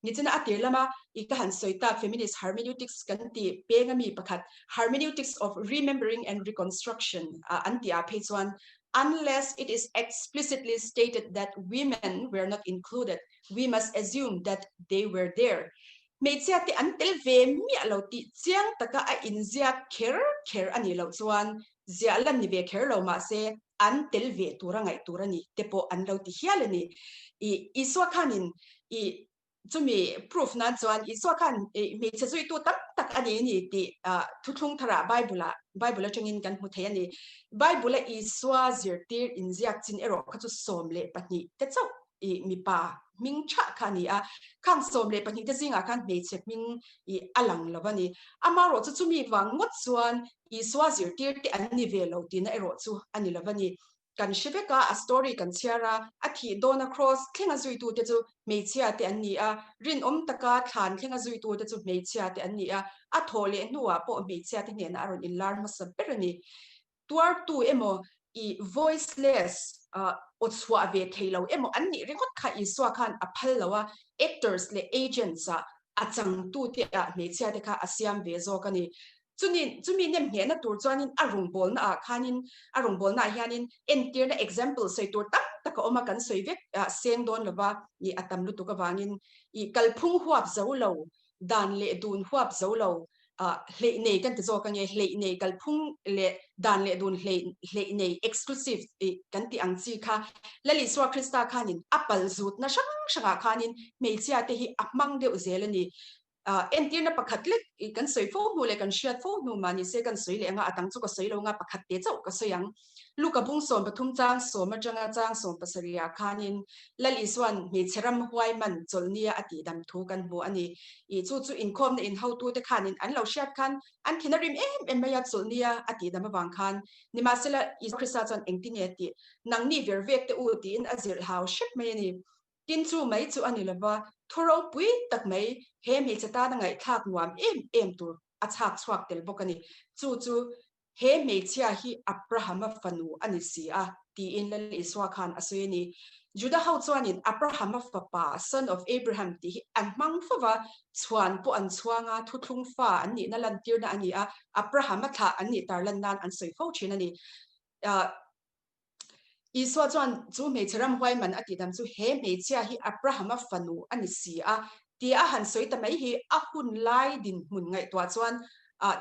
Nichina a tir lama i ka han sawi tak feminist hermeneutics kan tih peng ami pakhat hermeneutics of remembering and reconstruction an tih ah phei chuan unless it is explicitly stated that women were not included we must assume that they were there hmeichhia te an tel ve miah lo tih chiang taka a inziak kher kher a nih loh chuan ziah lan ni ve kher lo mahse an tel ve tura ngaih tur a ni te pawh an lo ti hial a ni. I Isua khanin i chumi proof nan chuan Isua khan i hmeichhe zuitu tam tak a ni a ni tih thuthlung tharah Bible ah Bible atangin kan hmu thei a ni. Bible a Isua zirtir inziak chin erawh kha chu 12 te chauh. I mipa hming thah kha a ni a, khang 12 te zingah khan hmeichhe hming i a lang lo a ni. Amaherawh chu chumi vang ngawt chuan Isua zirtir te an ni ve lo tihna erawh chu a ni lo a ni. Kan hre vek a, a story kan chhiar a, a thih dawna cross thlenga zuitute chu hmeichhia te an ni a, rinawm taka thlan thlenga zuitute chu hmeichhia te an ni a, a thawh leh hnuah pawh hmeichhia te hnenah a rawn inlar hmasa ber a ni. Tuartu emaw i voiceless aw chhuah ve thei lo emaw an nih ringawt kha Isua khan a phal lo a, actors leh agents ah a changtute ah hmeichhia te kha a siam ve zawk a ni. Chuni chumi nem nghehna tur chuanin a rawngbawlna ah khanin a rawngbawlna ah hianin entirna example sawi tur tam tak a awm a, kan sawi vek seng dawn lova i a tam lutuk avangin i kalphung huap zo lo dan leh dun huap zo lo hleih nei kan ti zawk ange, hleih nei kalphung leh dan leh dun hleih nei exclusive kan tih ang chi kha Lal Isua Krista khanin a pal zutna hrang hrangah khanin hmeichhia te hi a hmang deuh zel a ni. Entirna pakhat lek kan sawi fo hnu leh kan hriat fo hnu mah nise kan sawi leh anga a dang chu ka sawi lo anga pakhat te chauh ka sawi ang. Luka bung 13 chang sawm atanga chang 17 ah khanin Lal Isua'n hmeichhe ram huai man chawlhnia a tihdam thu kan hmu a ni. Ih chu chu inkhawmna inhotute khanin an lo hriat khan an thin a rim em em mai a, chawlhnia a tihdam avang khan. Nimahsela, Isua Krista chuan engtin nge a tih? Nangni vir vek te u tiin a zirh hau hrep mai a ni. Tin chu mai chu a ni lova, thu ropui tak mai he hmeichhe tana ngaihthlak nuam em em tur a chhak chhuak tel bawk a ni. Chu chu He hmeichhia hi Abrahama fanu a ni si a, tiin Lal Isua khan a sawi a ni. Juda ho chuanin Abrahama fapa, son of Abraham, tih hi an hmang fo va, chhuan pawh an chhuang a, thuthlung fa an nihna lantirna a ni a, Abrahama thlah an nih tarlan nan an sawi fo thin a ni. Isua chuan chu hmeichhe ramhuai man a tihdam chu he hmeichhia hi Abrahama fanu a ni si a tia a han sawi ta mai hi a hun lai dinhmun ngaihtuah chuan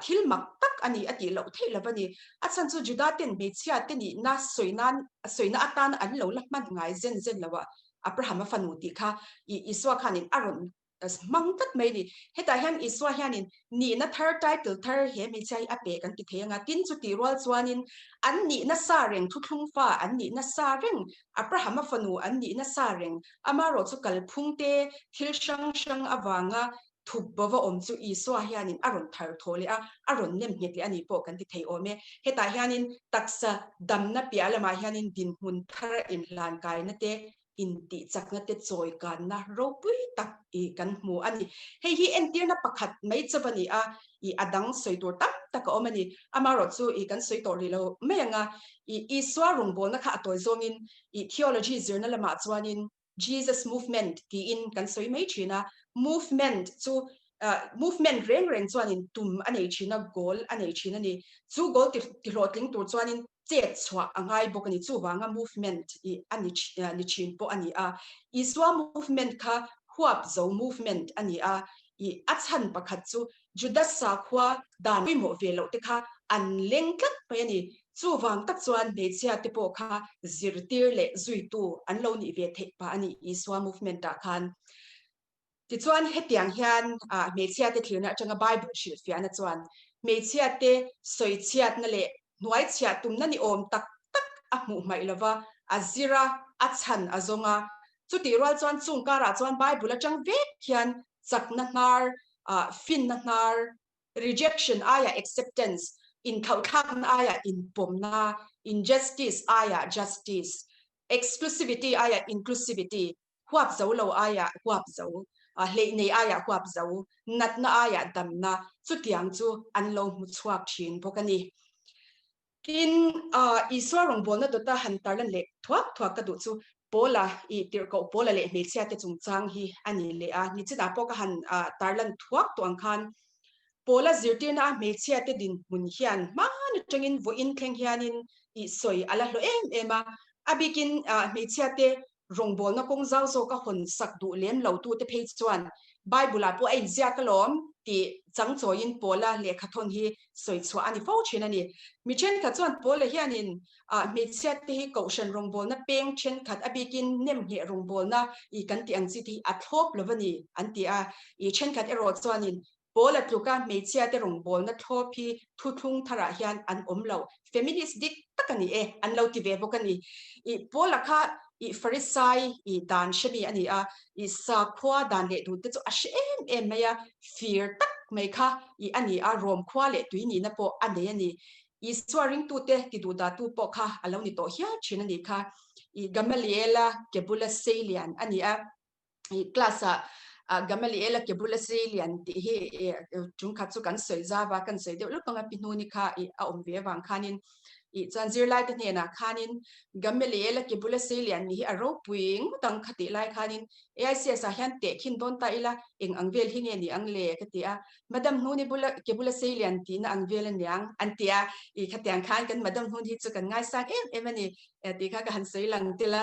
thil mak tak a ni a tih loh theih lo a ni. A chhan chu Juda ten hmeichhia te nihna sawi nan sawina atana an lo la hman ngai zen zen lo a Abrahama fanu tih kha Isua khanin a rawn hmang tlat mai a ni. Hetah hian Isua hianin nihna thar, title thar he hmeichhia hi a pe kan ti thei anga, tin chutih rual chuanin an nihna sa reng, thuthlung fa an nihna sa reng, Abrahama fanu an nihna sa reng, amaherawh chu kalphung te, thil hrang hrang avanga thup bova awm chu Isua hianin a rawn thar thaw leh a, a rawn nem nghet leh a ni pawh kan ti thei awm e. Hetah hianin taksa damna piah lamah hianin dinhmun thar inhlan kaina te, intihchakna te chawikanna ropui tak i kan hmu a ni. Hei hi entirna pakhat mai chauh a ni a, i a dang sawi tur tam tak a awm a ni. Amaherawh chu i kan sawi tawh rih lo mai ang a, i Isua rawngbawlna kha a tawi zawngin i theology zirna lamah chuanin Jesus movement tiin kan sawi mai thin a, movement chu movement reng reng chuanin tum a nei thin a, goal a nei thin a ni. Chu goal tihlawhtling tur chuanin chet chhuah a ngai bawk a ni. Chuvanga movement i a ni ni thin pawh a ni a. Isua movement kha huap zo movement a ni a. I a chhan pakhat chu Judas sakhua dan pawimawh ve loh te kha an leng tlat mai a ni. Chuvang tak chuan hmeichhia te pawh kha zirtir leh zuitu an lo nih ve theih pah a ni Isua movement ah khan. Tichuan, hetiang hian hmeichhiate thlirna atanga Bible hrilhfiahna chuan hmeichhiate sawichhiatna leh hnuaichhiah tumna ni awm tak tak a hmuh hmaih lo va, a zir a, a chhan a zawng a. Chutih rual chuan chung karah chuan Bible atang vek hian chakna hnar, finna hnar, rejection aiah acceptance, inthlauhthlakna aiah inpawmna, injustice aiah justice, exclusivity aiah inclusivity, huap zo lo aiah huap zo, hleih nei aiah huap zo, natna aiah damna, chutiang chu an lo hmu chhuak thin bawk a ni. Tin, Isua rawngbawlna dawta han tarlan leh thuak thuak ka duh chu Paula i tirhkoh Paula leh hmeichhiate chungchang hi a ni leh a, nichinah pawh ka han tarlan thuak tawh ang khan Paula zirtirna a hmeichhiate dinhmun hian hman atangin vawiin thleng hianin i sawi a la hlawh em em a, a bikin hmeichhiate Rawngbawlna kawng zau zawka hawn sak duh lem lo tute phei chuan Bible-ah pawh a inziak alawm tih changchawiin Paula lehkhathawn hi sawi chhuah a ni fo thin a ni. Mi thenkhat chuan Paula hianin hmeichhiatte hi kohhran rawngbawlna peng thenkhat a bikin nemngheh rawngbawlna i kan tih ang chi te hi a thlawp lo a ni an ti a, i thenkhat erawh chuanin. Paula tluka hmeichhiate rawngbawlna thlawp hi thuthlung tharah hian an awm lo. Feminist dik tak a ni e, an lo ti ve bawk a ni. I Paula kha i Farisai i dan hremi a ni a, i sakhua dan leh dun te chu a hre em em mai a, fir tak mai kha i a ni a, Rom khua leh tui nihna pawh a nei a ni. Isua ringtute ti duhdahtu pawh kha a lo ni tawh hial thin a nih kha. I Gamaliela ke bula seilian a ni a. I class ah Gamaliela ke bula seilian tih hi tungkhat chu kan sawi zau a, kan sawi deuh lawk ang a pi hnuni kha i a awm ve avang khanin i chuan zirlaite hnenah khanin Gamaliela ke bula seilian nih hi a ropui ngawt ang kha tih lai khanin AICS ah hian tehkhin dawn ta ila eng ang vel hi nge ni ang le ka ti a. Madam Hnuni bula ke bula seilian tihna ang vel aniang an ti a, i khatiang khan kan Madam Hnun hi chu kan ngaisang em em a ni tih kha ka han sawi lang tel a,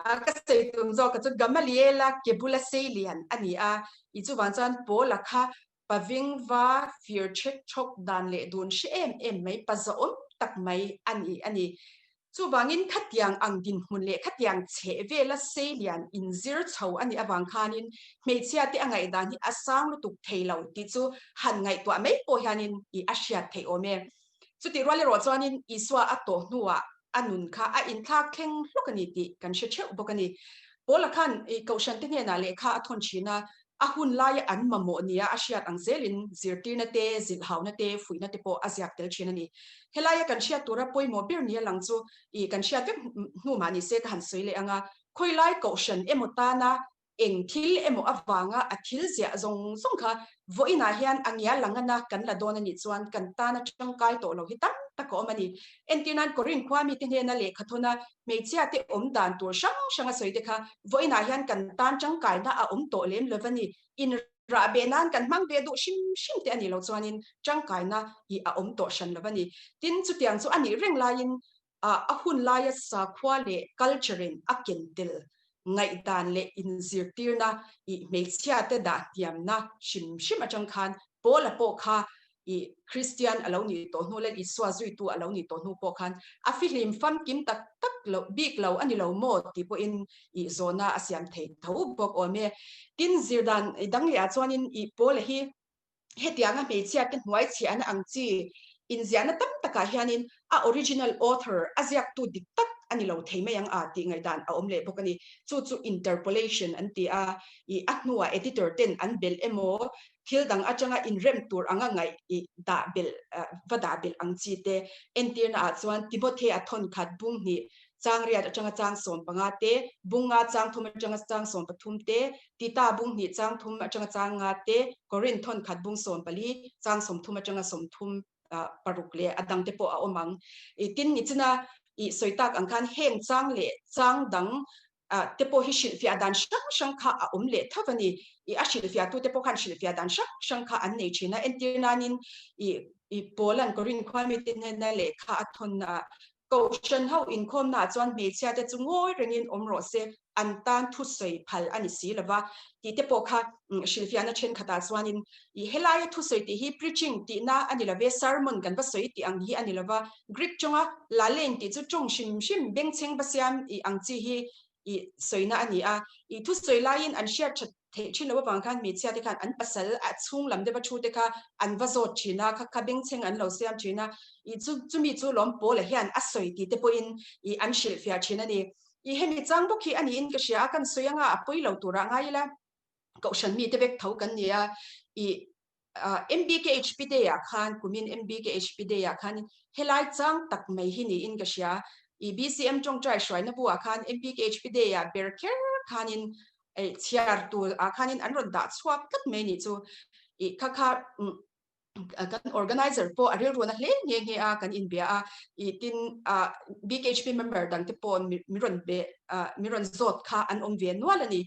aw ka sawi tum zawk ka chu Gamaliela ke bula seilian a ni a, i chuvang chuan Paula kha pavingva fir chhek chhawk dan leh dun hre em em mai, pa zahawm tak mai a ni a ni. Chuvangin khatiang ang dinhmun leh khatiang chheh vela seilian inzir chho a nih avang khanin hmeichhia te a ngaihdan hi a sang lutuk thei lo tih chu han ngaihtuah mai pawh hianin i a hriat theih awm e. Chutih rual erawh chuanin Isua a tawh hnuah a nun kha a inthlak thleng hlawk a ni tih kan hre theuh bawk a ni. Paula khan i Kohhran te hnenah lehkha a thawn thin a, A hun laia an mamawh nia a hriat ang zelin zirtirna te, zilhhauna te, fuihna te pawh a ziak tel thin a ni. Helaia kan hriat tura pawimawh ber nia lang chu i kan hriat vek hnu mah ni se ka han sawi leh ang a, khawilai kohhran emaw tana eng thil emaw avanga a thil ziah zawng zawng kha vawiinah hian a ngial langana kan la dawn a nih chuan kan tana tangkai tawh lo hi tam tak a awm a ni. Entirnan Korin khua mite hnena lehkha thawna Hmeichhia te awm dan tur hrang hrang a sawi te kha vawiinah hian kan tan tangkaina a awm tawh lem lo va ni. In rah beh nan kan hmang ve duh hrim hrim te a nih loh chuanin tangkaina hi a awm tawh hran lo va ni. Tin, chutiang chu a nih reng laiin a hun laia sakhua leh culture in a ken tel ngaihdan leh inzirtirna i hmeichhia te dah hniamna hrim hrim atang khan Paula pawh kha i Kristian a lo nih tawh hnu leh Isua zuitu a lo nih tawh hnu pawh khan a fihlim famkim tak tak lo bik lo a ni lo maw tih pawhin i zawhna a siam thei tho bawk awm e. Tin, zirdan dang leh ah chuanin i Paula hi hetianga hmeichhia te hnuai chhiahna ang chi inziahna tam takah hianin a original author a ziaktu dik tak a ni lo thei mai ang a tih ngaihdan a awm leh bawk a ni. Chu chu interpolation an ti a, i a hnuah editor ten an belh emaw thil dang atanga inrem tur anga ngaih i dah belh va dah belh ang chi te entirna ah chuan Timothea thawn khat bung hnih chang riat atanga chang 15 te, bung nga chang thum atanga chang 13 te, Tita bung hnih chang thum atanga chang nga te, Korinth thawn khat bung 14 chang 30 atanga 30 paruk leh a dang te pawh a awm ang. I tin nichina i sawi tak ang khan heng chang leh chang dang te pawh hi hrilhfiah dan hrang hrang kha a awm leh tho a ni. I a hrilhfiah tute pawh khan hrilhfiah dan hrang hrang kha an nei thin a. Entir nanin i i Paula'n Korinth khua mite hnena lehkha a thawn a, Kohhran ho inkhawmnaah chuan hmeichhia te chu ngawi rengin awm rawh se, an tan thusawi phal a ni si lo va tih te pawh kha hrilhfiahna thenkhatah chuanin i helaia thusawi tih hi preaching tihna a ni lo ve, sermon kan va sawi tih ang hi a ni lo va, Greek tawnga lalein tih chu tawng hrim hrim bengchheng va siam i ang chi hi i sawina a ni a, i thusawi laiin an hriat that theih thin loh avang khan hmeichhia te khan an pasal a chhung lam deuha thu te kha an va zawt thin a, kha kha bengchheng an lo siam thin a, i chu chumi chu lawm Paula hian a sawi tih te pawhin i an hrilhfiah thin a ni. I hemi chang bawk hi a niin ka hria a, kan sawi anga a pawi lo turah ngai ila kohhran mite vek tho kan ni a, i MBKHP Day ah khan kumin MBKHP Day ah khan helai chang tak mai hi niin ka hria. I BCM tawngtai hruaina bu ah khan MBKHP Day ah ber kher khanin chhiar tur ah khanin an rawn dah chhuak tlat mai ni chu. I kha kha kan organizer pawh a rilruana hle nghe nghe a kan inbia a, i tin BKHP member dang te pawh mi rawn be mi rawn zawt kha an awm ve nual a ni.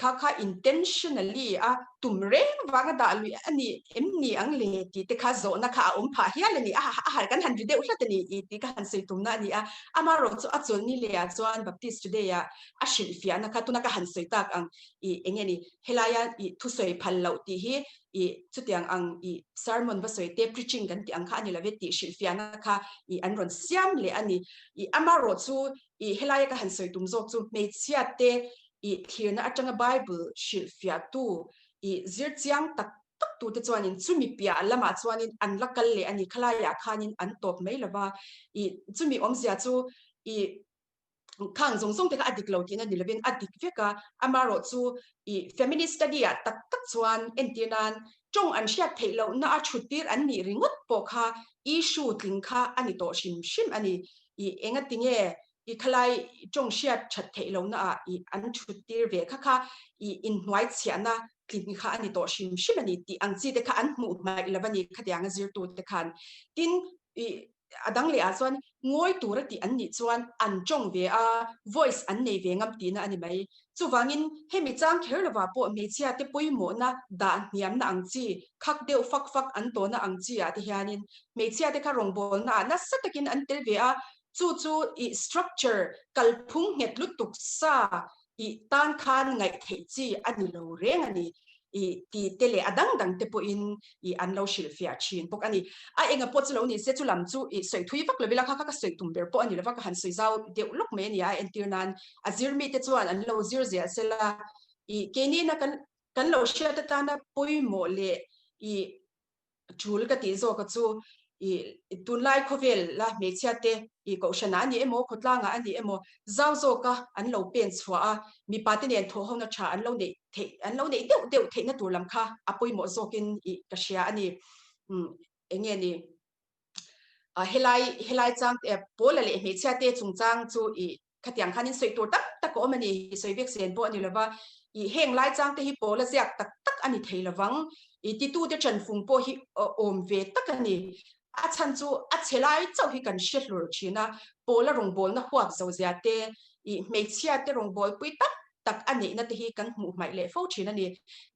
Kha kha intentionally a tum reng vanga dah lui a ni em ni ang le tih te kha zawhna kha a awm phah hial a ni. A har kan han ri deuh hlat a ni i tih ka han sawi tumna a ni a. Amaherawh chu a chawlhni leh ah chuan Baptist Today ah a hrilhfiahna kha tuna ka han sawi tak ang i eng nge ni helaia i thusawi phal loh tih hi i chutiang ang i sermon va sawi te preaching kan tih ang kha a ni lo ve tih hrilhfiahna kha i an rawn siam leh a ni. I amaherawh chu i helaia ka han sawi tum zawk chu hmeichhia te i thlirna atanga Bible hrilhfiahtu i zir chiang tak. tak tute chuanin chumi piah lamah chuanin an la kal leh a ni. Khalaiah khanin an tawp mai lova, i chumi awmzia chu i khang zawng zawng te kha a dik lo tihna ni lovin a dik vek a, amaherawh chu i feminist study ah tak tak chuan entir nan tawng an hriat theih lohna a thut tir an nih ringawt pawh kha issue tling kha a ni tawh hrim hrim a ni. I engatinge i khalai tawng hriat that theih lohna ah i an thut tir ve kha kha i inhnuai chhiahna tling kha a ni tawh hrim hrim a ni tih ang chi te kha an hmuh hmaih lo a ni khatianga zirtu te khan. Tin, i a dang leh ah chuan ngawi tur a tih an nih chuan an tawng ve a, voice an nei ve ngam tihna a ni mai. Chuvangin hemi chang kher lovah pawh hmeichhia te pawimawhna dah hniamna ang chi, khak deuh fak fak an tawhna ang chi ah te hianin hmeichhia te kha rawngbawlna ah nasa takin an tel ve a, chu chu i structure kalphung nghet lutuk sa i tan khan ngaih theih chi a ni lo reng a ni i ti te leh a dang dang te pawhin i an lo hrilhfiah thin bawk a ni. A enga pawh chu lo ni se chu lam chu i sawi thui vak lovila kha kha ka sawi tum ber pawh a ni lova ka han sawi zau deuh lawk mai a ni a, entir nan a zir mite chuan an lo zir zel sela i keini na kan kan lo hriat atana pawimawh leh i tul ka tih zawk a chu i tunlai khawvel la hmeichhia te i kohhran ah a ni emaw khawtlang ah a ni emaw zau zawk a an lo pen chhuah a mipa te nen thawh hona tha an lo neih theih an lo neih deuh deuh theihna tur lam kha a pawimawh zawk in i ka hria a ni eng nge ni a helai helai chang pawla leh hmeichhia te chungchang chu i Khatiang khanin sawi tur tak tak a awm a ni, sawi vek zen pawh a ni lova, i heng lai chang te hi pawl a ziak tak tak a ni thei lovang, i titute chanfung pawh hi awm ve tak a ni. A chhan chu a chhe lai chauh hi kan hre hlur thin a, pawl a rawngbawlna huap zo zia te, i hmeichhia te rawngbawlpui tak tak a neihna te hi kan hmuh hmaih leh fo thin a ni.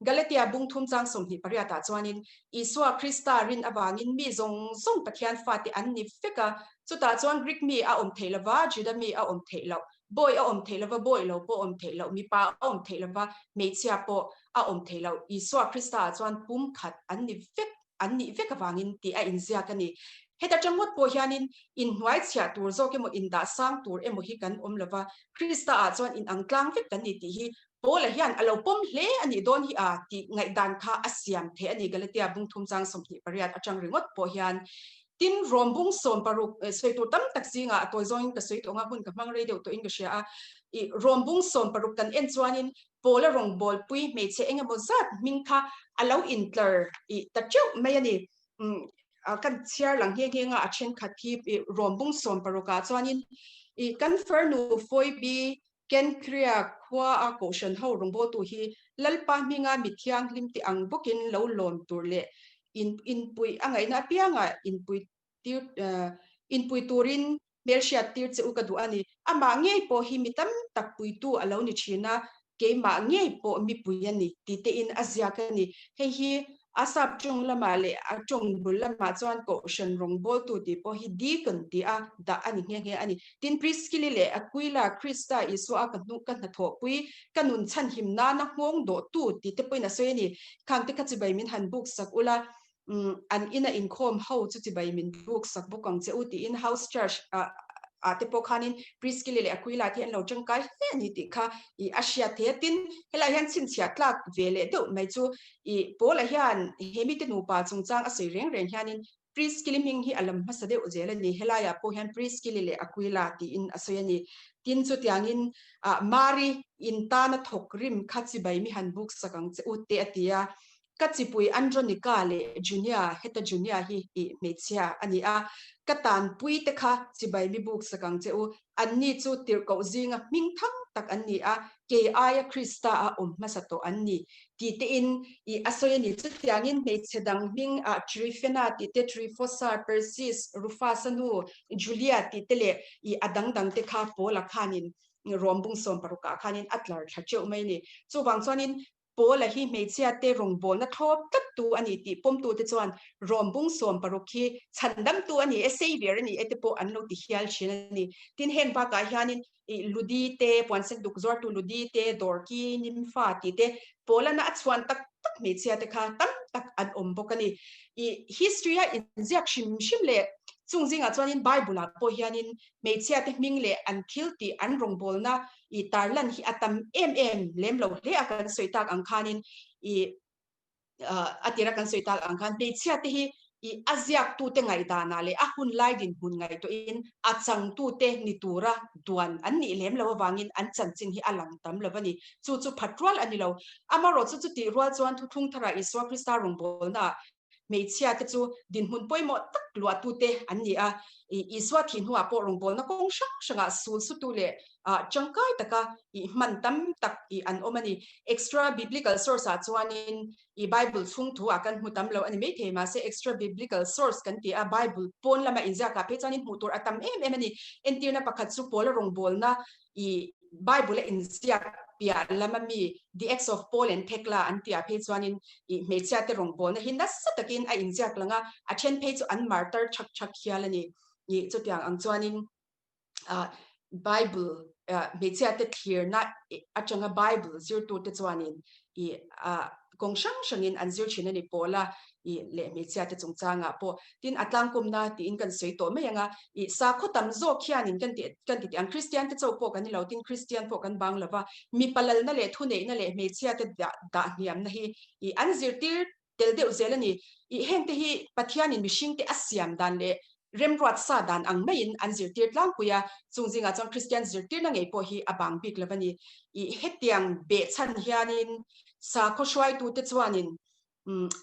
Galatia bung thum chang 28 ah chuanin Isua Krista rin avangin mi zawng zawng Pathian fate an ni vek a, Chutah chuan Greek mi a awm theih lova, Juda mi a awm theih loh, bawi a awm theih lova, bawi lo pawh a awm theih loh, mipa a awm theih lova, hmeichhia pawh a awm theih loh. Isua Krista ah chuan pumkhat an ni vek, an nih vek avangin tih a inziak a ni. Heta tang ngawt pawh hianin inhnuai chhiah tur zawk emaw, indah sang tur emaw hi kan awm lova, Krista ah chuan inang tlang vek kan ni tih hi Paula hian a lo pawm hle a nih dawn hi a tih ngaihdan kha a siam theih a ni. Galatia bung thum chang 28 atang ringawt pawh hian tin Rom bung 60 sawi tur tam tak zingah a tawi zawngin ka sawi tawh ang a, hun ka hmang rei deuh tawhin ka hria a. I Rom bung 60 kan en chuanin Paula rawngbawlpui hmeichhe eng emaw zat hming kha a lo intlar i ta teuh mai a ni. Kan chhiar lang nghe nghe nga a thenkhat hi i Rom bung 60 ah chuanin i kan farnu Phoebe Kenkria khua a kohhran ho rawngbawltu hi Lalpa hminga mi thianghlim te ang bawkin lo lawm tur leh in inpui a ngaihna apianga inpui tir inpui turin hmelhriat tir che u ka duh a ni. Amah ngei pawh hi mi tam tak puitu a lo ni thin a, keimah ngei pawh mipui a ni ti tein a ziak a ni. Hei hi A sap tawng lamah leh a tawng bul lamah chuan Kohhran rawngbawltu tih pawh hi deacon tih a dah a ni nghe nghe a ni. Tin, Priskili leh Aquila, Krista Isua a ka hnu ka hnathawhpui, ka nun chhanhim nana nghawng dawhtu tih te pawhin a sawi a ni. Khang te kha chibai min han buk sak ula, an ina inkhawm ho chu chibai min buk sak bawk ang che u tiin house church ah ah te pawh khanin Priskili leh Aquila te hi an lo tangkai hle a ni tih kha i a hriat thei a. Tin, helaiah hian chhinchhiah tlak ve leh deuh mai chu I Paula hian he mite nupa chungchang a sawi reng reng hianin Priskili hming hi a lam hmasa deuh zel a ni. Helaiah pawh hian Priskili leh Aquila tiin a sawi a ni. Tin, chutiangin Mari in tana thawk rim kha chibai mi han buk sak ang che u te a ti a. Ka chipui Andronika leh Junia, heta Junia hi i hmeichhia a ni a, ka tanpui te kha chibai mi buk sak ang che u. Anni chu tirhkoh zinga hming thang tak an ni a, kei aia Krista a awm hmasa tawh an ni tih tein i a sawi a ni. Chutiangin hmeichhe dang hming ah Trifena tih te, Trifosa, Persis, Rufasa nu, Julia tih te leh i a dang dang te kha Paula khanin Rom bung 60 ah khanin a tlar thla teuh mai a ni. Chuvang chuanin Paula hi hmeichhia te rawngbawlna thlawp tlattu a ni tih pawmtute chuan Rom bung 60 hi chhandamtu a ni e, Saviour a ni e te pawh an lo ti hial thin a ni. Tin, heng bakah hianin i Ludi te, puansen duk zuartu Ludi te, Dorki, Nimfa tih te, Paulana a chhuan tak tak hmeichhia te kha tam tak an awm bawk a ni. I history a inziak hrim hrim leh chung zingah chuanin Bible-ah pawh hianin hmeichhia te hming leh an thil tih an rawngbawlna i tarlan hi a tam em em lem lo hle a kan sawi tak ang khanin i. A tira kan sawi tak ang khan hmeichhia te hi i a ziaktute ngaihdanah leh a hun lai dinhmun ngaihtuahin a changtute ni tura duan an nih lem loh avangin an chanchin hi a lang tam lo a ni. Chu chu phat rual a ni lo. Amaherawhchu chutih rual chuan Thuthlung Tharah Isua Krista rawngbawlnaah hmeichhia te chu dinhmun pawimawh tak luahtute an ni a. Isua thih hnuah pawh rawngbawlna kawng hrang hrangah sul sutu leh tangkai taka i hman tam tak i an awm a ni. Extra biblical source ah chuanin i Bible chhung thu ah kan hmu tam lo a ni maithei, mahse extra biblical source kan ti a, Bible pawn lama inziak ah phei chuanin hmuh tur a tam em em a ni. Entirna pakhat chu Paula rawngbawlna i Bible a inziak piah lama mi The Acts of Paul and Thecla an tih ah phei chuanin i hmeichhia te rawngbawlna hi nasa takin a inziak lang a, a then phei chu an martar thak thak hial a ni. I chutiang ang chuanin Bible hmeichhia te thlirna atanga Bible zirtute chuanin i kawng hrang hrangin an zir thin a ni pawl a, i leh hmeichhia te chungchangah pawh. Tin, a tlangkawmna tiin kan sawi tawh mai ang a, i sakhaw tam zawk hianin kan ti kan ti teh ang, Kristian te chauh pawh kan ni lo, tin Kristian pawh kan bang lo va, mipa lalna leh thuneihna leh hmeichhia te dah dah hniamna hi i an zirtir tel deuh zel a ni. I hengte hi Pathianin mihringte a siam dan leh remruat sa dan ang maiin an zirtir tlangpui a, chung zingah chuan Kristian zirtirna ngei pawh hi a bang bik lo a ni. I hetiang behchhan hianin sakhaw hruaitute chuanin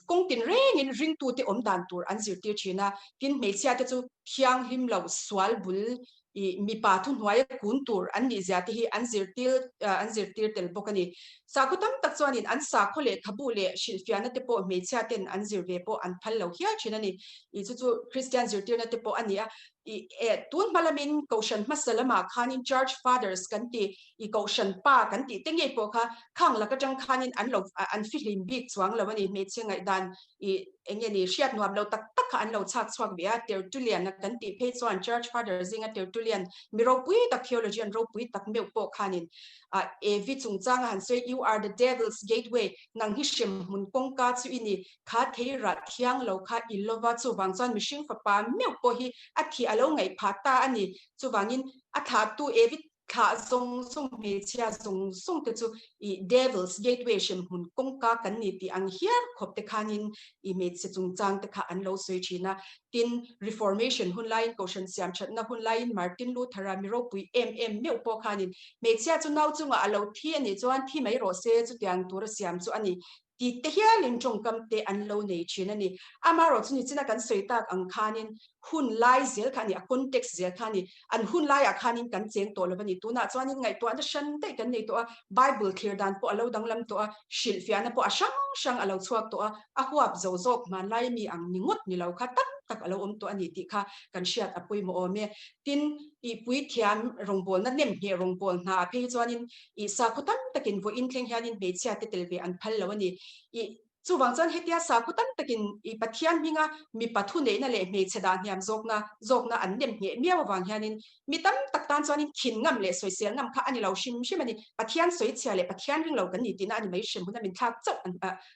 kawng tinrengin ringtute awm dan tur an zirtir thin a, tin hmeichhiate chu thianghlim lo sual bul I mipa thuhnuaia kun tur an nih zia te hi an zirtir an zirtir tel bawk a ni. Sakhaw tam tak chuanin an sakhaw lehkhabu leh hrilhfiahna te pawh hmeichhia ten an zir ve pawh an phal lo hial thin a ni. I chu chu Kristian zirtirna te pawh a ni a. I e tun hma lamin Kohhran hmasa lamah khanin Church Fathers kan ti, i Kohhran pa kan tih te ngei pawh kha khang lak atang khanin an lo an fihlim bik chuang lo a ni. Hmeichhe ngaihdan I eng nge ni hriat nuam lo tak tak kha an lo chhak chhuak ve a, Tertullian a kan tih phei chuan Church Father zinga Tertullian mi ropui tak theologian ropui tak meuh pawh khanin ah Evi chungchanga han sawi You are the devil's gateway, nang hi hremhmun kawngka chu i ni, kha thei rah thiang lo kha i lova chuvang chuan mihring fapa meuh pawh hi a thih a lo ngaih phah ta a ni, chuvangin a thlahtu Evi Thlah zawng zawng hmeichhia zawng zawng te chu i Devil's Gateway hremhmun kawngka kan ni tih ang hial khawp te khanin i hmeichhe chungchang te kha an lo sawi thin a. Tin, Reformation hun laiin Kohhran siamthatna hun laiin Martin Luther-a mi ropui em em meuh pawh khanin hmeichhia chu nau chungah a lo thi a nih chuan thi mai rawh se chutiang tura siam chu a ni Tih te hialin tawngkam te an lo nei thin a ni. Amaherawh chu nichina kan sawi tak ang khanin hun lai zel kha a ni, a context zel kha a ni. An hun laiah khanin kan cheng tawh lo a ni. Tunah chuanin ngaihtuahna hran daih kan nei tawh a, Bible thlir dan pawh a lo danglam tawh a, hrilhfiahna pawh a hrang hrang a lo chhuak tawh a, a huap zo zawk hmanlai mi ang ni ngawt ni lo kha tam tak a lo awm tawh a ni tih kha kan hriat a pawimawh awm e. Tin, i puithiam rawngbawlna nemhneh rawngbâwl hna ah phei hi chuanin i sakhaw tam takin vawiin thleng hianin hmeichhia te tel ve an phal lo a ni. I chuvang chuan hetia sakhaw tam takin i Pathian hminga mipa thuneihna leh hmeichhe dah hniam zawkna zawkna an nemhneh miau avang hianin mi tam tak tan chuanin khin ngam leh sawisel ngam kha a ni lo hrim hrim a ni. Pathian sawichhia leh Pathian ring lo kan ni tihna a ni mai hrim huna min thlak chauh an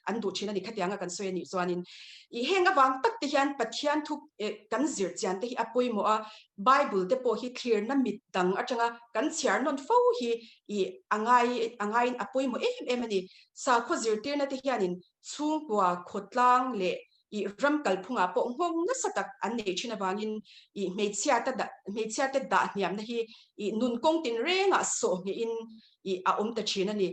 an duh thin a ni khatianga kan sawi a nih chuanin i heng avang tak te hian Pathian thu kan zir chian te hi a pawimawh a, Bible te pawh hi thlirna mit dang atanga kan chhiar nawn fo hi i a ngai a ngaiin a pawimawh em em a ni. Sakhaw zirtirna te hianin chhungkua, khawtlang leh i ram kalphungah pawh nghawng nasa tak an neih thin avangin i hmeichhia te dah hmeichhia te dah hniamna hi i nun kawng tinrengah sawh hnehin i a awm ta thin a ni.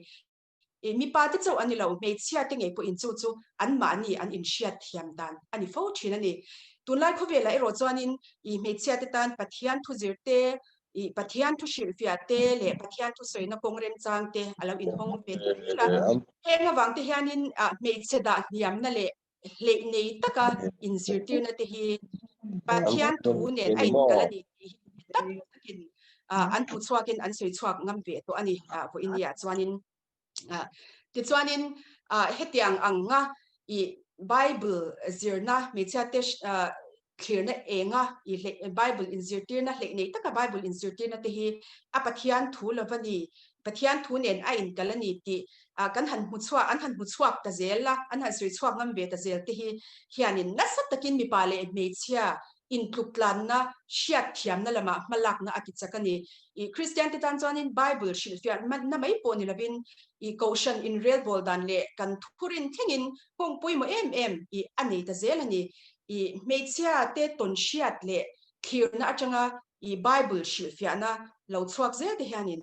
I mipa te chauh a ni lo, hmeichhia te ngei pawhin chu chu anmahni an inhriat thiam dan a ni fo thin a ni. Tunlai khawvelah erawh chuanin i hmeichhia te tan Pathian thu zir te, i Pathian thu hrilhfiah te leh Pathian thu sawina kawng remchang te a lo inhawng ve ta zel a. Heng avang te hianin hmeichhe dah hniamna leh hleih nei taka inzirtirna te hi Pathian thu nen a inkal a ni tih hi tak takin an thu chhuakin an sawi chhuak ngam ve tawh a ni vawiin ah chuanin tichuanin hetiang anga i Bible zirna hmeichhia te thlirna enga i Bible inzirtirna hleih nei taka Bible inzirtirna te hi a Pathian thu lova ni, Pathian thu nen a inkal a ni tih kan han hmu chhuak, an han hmu chhuak ta zel a, an han sawi chhuak ngam ve ta zel te hi hianin nasa takin mipa leh hmeichhia Intluktlanna, hriatthiamna lamah hmalakna a ti chak a ni. I Kristian te tan chuanin Bible hrilhfiah na mai pawh ni lovin i Kohhran inrelbawl dan leh kan thurin thlengin kawng pawimawh em em i a nei ta zel a ni. I hmeichhia te tawn hriat leh thlirna atanga i Bible hrilhfiahna lo chhuak zel te hianin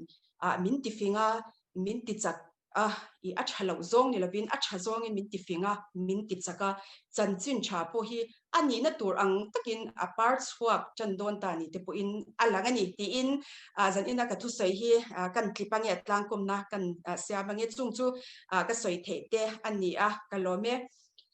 min tifing a, min tichak a, i a tha loh zawng ni lovin a tha zawngin min tifing a, min tichak a, chanchin tha pawh hi a nihna tur ang takin a par chhuak tan dawn ta ni te pawhin a lang a ni tiin zanina ka thusawi hi kan tlip ange tlangkawmna kan siam ange chung chu ka sawi theih te a ni a, ka lawm e.